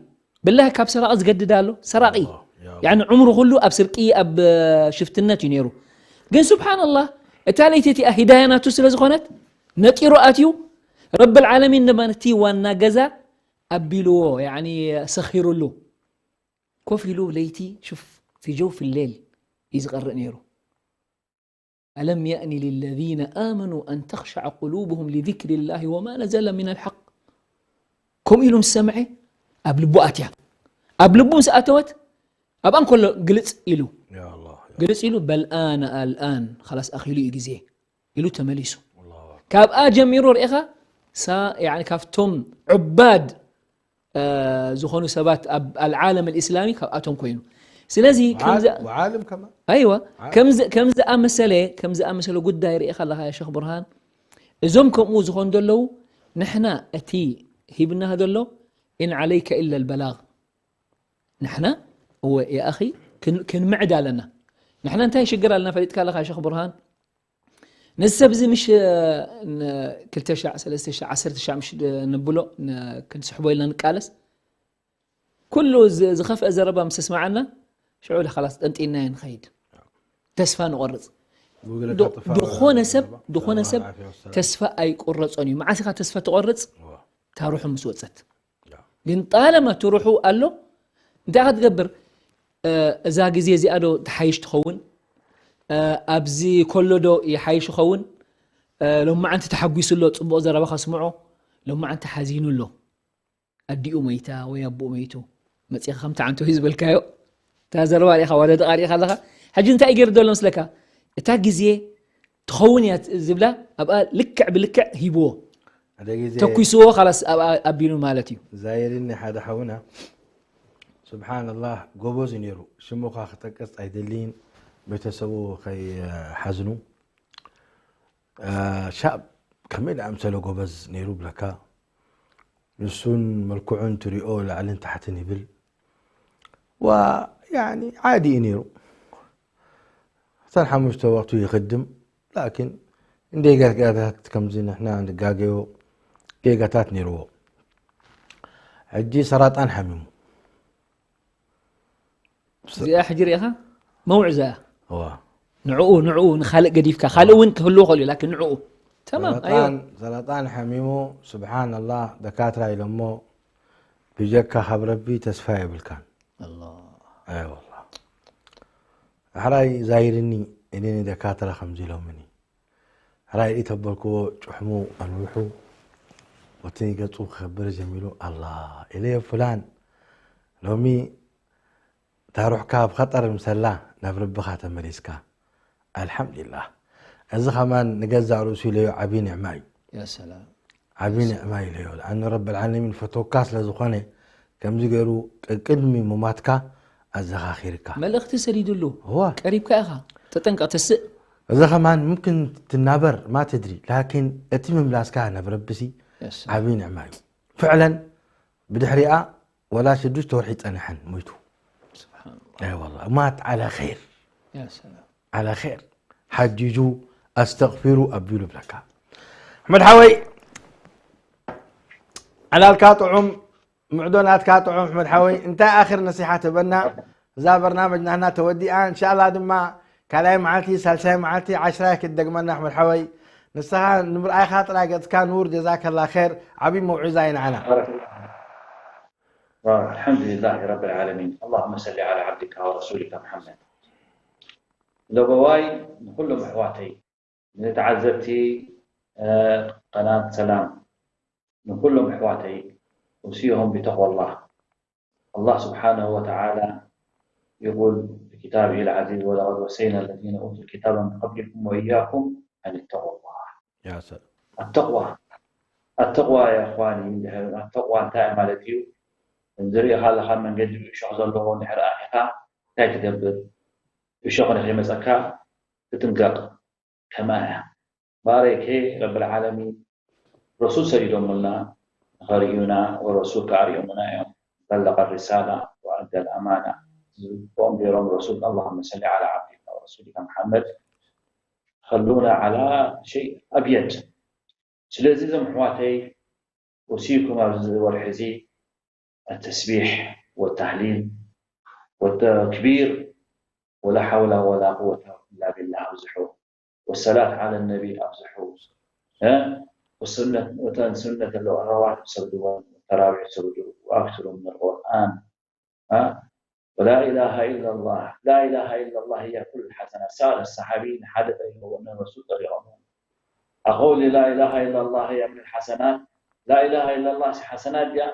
ብላህ ካብ ሰራቂ ዝገድድ ኣሎ ሰራቂ ያኒ ዕምሩ ኩሉ ኣብ ስርቂ ኣብ ሽፍትነት እዩ ነይሩ። ግን ስብሓንላህ እታ ለይቲ እቲኣ ሂዳያ ናቱ ስለ ዝኾነት ነጢሩ ኣትዩ ረብል ዓለሚን ድማ ነቲ ዋና ገዛ ኣቢልዎ ያኒ ሰኺሩሉ ኮፍ ኢሉ ለይቲ ሽፍ في جوف الليل እዩ ዝቐርእ ነይሩ። ألم يأن للذين آمنوا أن تخشع قلوبهم لذكر الله وما نزل من الحق ከምኡ ኢሉ ምስ ሰምዐ ኣብ ልቡ ኣትያ። ኣብ ልቡ ምስ ኣተወት ኣብኣ እንከሎ ግልጽ ኢሉ ግልጽ ኢሉ በልኣን ኣልኣን ላስ ኣኺሉ እዩ ግዜ ኢሉ ተመሊሱ። ካብኣ ጀሚሩ ርኢኻ ካብቶም ዑባድ ዝኾኑ ሰባት ኣብ ኣልዓለም ልእስላሚ ካብኣቶም ኮይኑ ስለዚ ኣይዋ ከምዝኣመሰለ ከምዝኣመሰለ ጉዳይ ርኢኻ ኣለኻ ሸክ ብርሃን እዞም ከምኡ ዝኾኑ ዘለዉ ንሕና እቲ ሂብና ዘሎ إن عليك إلا البلاغ ንሕና እወ የኣኺ ክንምዕድ ኣለና ንሕና እንታይ ሽግር ኣለና ፈሊጥካ ኣለኻ ሸክ ብርሃን ነዚ ሰብ እዚ ምሽ ክልተ ሻዕ ሰለስተ ሻዕ ዓሰርተ ሻዕ ምሽ ንብሎ ክንስሕቦ ኢልና ንቃለስ ኩሉ ዝ- ዝኸፍአ ዘረባ ምስ ኣስማዓና ሽዑ ለ ኻላስ ጠንጢናዮ ንኸይድ። ተስፋ ንቆርጽ። ዶ- ዶኾነ ሰብ ዶኾነ ሰብ ተስፋ ኣይቆረጾን እዩ። መዓስ ኢኻ ተስፋ ትቆርጽ? እታ ሩሑ ምስ ወጸት። ግን ጣለማ እቲ ሩሑ ኣሎ እንታይ ኢኻ ትገብር? እዛ ግዜ እዚኣ ዶ ትሓይሽ ትኸውን? ኣብዚ ከሎ ዶ ይሓይሽ ይኸውን? ሎማዓንቲ ተሓጒሱ ኣሎ፣ ጽቡቕ ዘረባ ከስምዖ። ሎማዓንቲ ሓዚኑ ኣሎ፣ ኣዲኡ መይታ ወይ ኣቦኡ መይቱ። መጺኻ ከምቲ ዓንቶ እዩ ዝበልካዮ እታ ዘረባ ሪኢኻ ዋላ ተቓሪእኻ ኣለኻ። ሕጂ እንታይ እዩ ገይሩ ዘሎ መስለካ? እታ ግዜ ትኸውን እያ ዝብላ ኣብኣ ልክዕ ብልክዕ ሂብዎ። ሓደ ግዜ ተኩስዎ፣ ኻላስ ኣብኣ ኣቢሉ ማለት እዩ። ዛይርኒ ሓደ ሓውና ስብሓንላህ ጎበዝ እዩ ነይሩ። ሽሙ ኸዓ ክጠቅስ ኣይደልይን፣ ቤተሰቡ ከይሓዝኑ። ሻብ ከመይ ደኣምሰለ ጎበዝ ነይሩ ብለካ። ንሱን መልክዑን ትሪኦ ላዕልን ታሕትን ይብል። ዋ ያኒ ዓዲ እዩ ነይሩ። እተን ሓሙሽተ ወቅቱ ይኽድም ላኪን እንደ ጌጋታት ከምዚ ንሕና ንጋገዮ ጌጋታት ነይርዎ። ሕጂ ሰራጣን ሓሚሙ። እዚኣ ሕጂ ሪኢኻ መውዕዛ እያ። እዋ። ንዕኡ ንዕኡ ንኻልእ ገዲፍካ ካልእ እውን ክህልዎ ይኽእል እዩ ላኪን ንዕኡ ተማም ኣዮ። ሰራጣን ሰራጣን ሓሚሙ ስብሓንላህ ደካትራ ኢሎሞ ብጀካ ካብ ረቢ ተስፋ የብልካን። ኣላ። ኣይ ወላ። ኣሕራይ ዛይርኒ እኔ ንደካትራ ከምዚ ኢሎምኒ። ሕራይ ኢተበልክዎ ጭሕሙ ኣንውሑ ወቲ ገጹ ክኸብር ጀሚሩ ኣላ ኢለዮ ፍላን ሎሚ እታ ሩሕካ ኣብ ኸጠር ምሰላ ናብ ረብኻ ተመሊስካ ኣልሓምዱሊላህ። እዚ ኸማን ንገዛእ ርእሱ ኢለዮ ዓብዪ ኒዕማ እዩ። ያ ሰላም። ዓብዪ ኒዕማ ኢለዮ። ኣነ ረብ ልዓለሚን ፈተውካ ስለ ዝኾነ ከምዚ ገይሩ ቅድሚ ሙማትካ ኣዘኻኺርካ። መልእኽቲ ሰዲዱሉ። እዋ። ቀሪብካ ኢኻ። ተጠንቀቕ ተስእ። እዚ ኸማን ሙምክን ትናበር ማ ተድሪ ላኪን እቲ ምምላስካ ናብ ረብሲ ዓብዪ ንዕማ እዩ። ፍዕለን ብድሕሪኣ ወላ ሽዱሽተ ወርሒ ይጸንሐን ሞይቱ። ስብሓንላህ። ኣይ ወላ ማት ዓላ ኸይር። ያ ሰላም። ዓላ ኸይር ሓጂጁ ኣስተቕፊሩ ኣቢሉ ብለካ። ኣሕመድ ሓወይ ዓላልካ ጥዑም ምዕዶ ናትካ ጥዑም ኣሕመድ ሓወይ እንታይ ኣኽር ነሲሓ ትበና? እዛ በርናመጅ ናህና ተወዲኣ እንሻላ ድማ ካልኣይ መዓልቲ ሳልሳይ መዓልቲ ዓሽራይ ክትደግመና ኣሕመድ ሓወይ ንስኻ ንምርኣይካ ጥራይ ገጽካ ኑር ጀዛከላ ኸር ዓብዪ መውዒዛ እዩ ንዓና። الحمد لله رب العالمين اللهم صل على عبدك ورسولك محمد ለበዋይ ንኩሎም ኣሕዋተይ ንተዓዘብቲ ቀናት ሰላም ንኩሎም ኣሕዋተይ ውሲሆም ብተቅዋላህ الله سبحانه وتعالى يقول في كتابه العزيز ولقد وصينا الذين أوتوا الكتاب من قبلكم وإياكم أن اتقوا الله يا سلام التقوى التقوى يا إخواني التقوى እንታይ ማለት እዩ ዝሪኢኻ ኣለኻ መንገዲ እሾኽ ዘለዎ እንድሕር ኣኺኻ እንታይ ትገብር እሾኽ ንኸይመፀካ ትጥንቀቕ ከማያ ባረከ ረብል ዓለሚን ረሱል ሰዲዶምልና ንኸርእዩና ወረሱል ከኣ ኣርእዮምና እዮም በለቀ ሪሳላ ወኣደ ልኣማና ዝግብኦም ገይሮም ረሱል اللهم صل على عبدك ورسولك محمد خلونا على شيء أبيض ስለዚ እዞም ኣሕዋተይ أوصيكم ኣብዚ ወርሒ እዚ التسبيح والتهليل والتكبير ولا حول ولا قوة إلا بالله ኣብዝሑ والصلاة على النبي ኣብዝሑ والسنة እተን سنة الرواتب ሰግድወን والتراويح ሰግዱ وأكثروا من القرآن ولا إله إلا الله لا إله إلا الله هي كل الحسنات سأل الصحابي ንሓደ ጠይቕዎ ንረሱል ጠይቖም أقول لا إله إلا الله هي من الحسنات لا إله إلا الله حسنات ድያ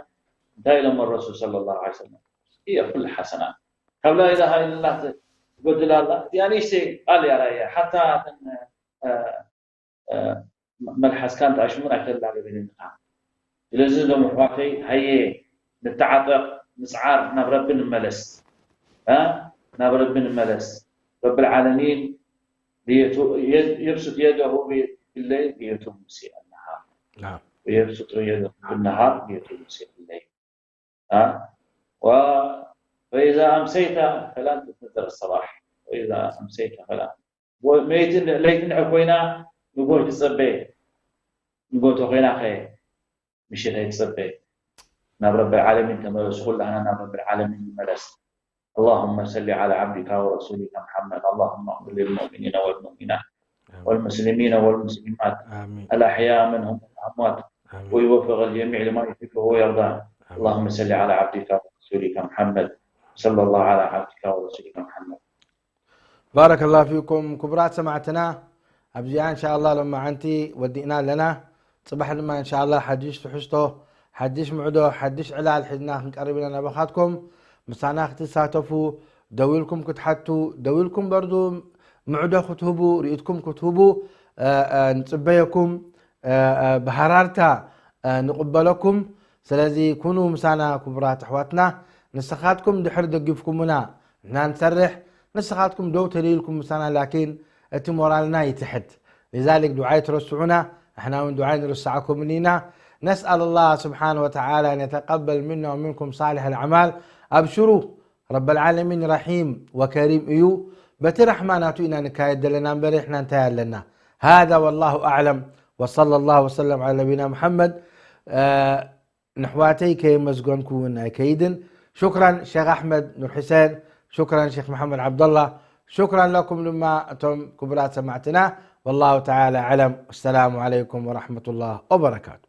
እንታይ ኢሎም الرسول صلى الله عليه وسلم هي كل الحسنات ካብ لا إله إلا الله ትጎድል ኣላ እቲኣ ንእሽተይ ቃል እያ ራእያ ሓታ እተን መልሓስካን ተኣሽሙን ኣይተላግብንን ኢኻ ስለዚ እዞም ኣሕዋተይ ሃየ ንተዓጠቕ ንፅዓር ናብ ረቢ ንመለስ ናብ ረቢ ንመለስ ረቢ العالمين يبسط يده بالليل ليتوب مسيء النهار نعم ويبسط يده بالنهار ليتوب مسيء الليل ها و فإذا أمسيت فلا تنتظر الصباح وإذا أمسيت فلا ለይቲ እንድሕር ኮይና ንጎ ትፀበ ንጎ እንተኮይና ከ ምሽት ኣይትፀበ ናብ ረብል ዓለሚን ተመለሱ። ኩላህና ናብ ረብል ዓለሚን ንመለስ። اللهم صل على عبدك ورسولك محمد. اللهم اغفر للمؤمنين والمؤمنات والمسلمين والمسلمات ኣሚን الأحياء منهم والأموات ኣሚን ويوفق الجميع لما يحبه ويرضاه. اللهم صل على عبدك ورسولك محمد. صلى الله على عبدك ورسولك محمد. ባረከላሁ ፊኩም ክቡራት ሰማዕትና። ኣብዚኣ እንሻላ ሎማዓንቲ ወዲእና ኣለና። ፅባሕ ድማ እንሻላ ሓድሽ ትሕዝቶ፣ ሓድሽ ምዕዶ፣ ሓድሽ ዕላል ሒዝና ክንቀርብ ኢና ናባኻትኩም። ምሳና ክትሳተፉ፣ ደዊልኩም ክትሓቱ፣ ደዊልኩም በርዱ ምዕዶ ክትህቡ፣ ርእይትኩም ክትህቡ ንፅበየኩም። ብሃራርታ ንቕበለኩም። ስለዚ ኩኑ ምሳና ክቡራት ኣሕዋትና። ንስኻትኩም ድሕር ደጊፍኩምና ንሕና ንሰርሕ፣ ንስኻትኩም ደው ተልይልኩም ምሳና ላኪን እቲ ሞራልና ይትሕት። لذلك ዱዓ ኣይትረስዑና፣ ንሕና እውን ዱዓ ንርሳዕኩም ኢና። نسأل الله سبحانه وتعالى أن يتقبل منا ومنكم صالح الأعمال. أبشروا، ረበል ዓለሚን ረሒም ወከሪም እዩ። በቲ ራሕማ ናቱ ኢና ንካየድ ዘለና እምበር ንሕና እንታይ ኣለና። هذا والله أعلم وصلى الله وسلم على نبينا محمد. ነሕዋተይ ከየመስገንኩ እውን ኣይከይድን። ሹክራን ሸክ ኣሕመድ ኑር ሕሴን፣ ሹክራን ሸክ መሓመድ ዓብደላ፣ ሹክራን ለኩም ድማ እቶም ክቡራት ሰማዕትና። والله تعالى أعلم. السلام عليكم ورحمة الله وبركاته.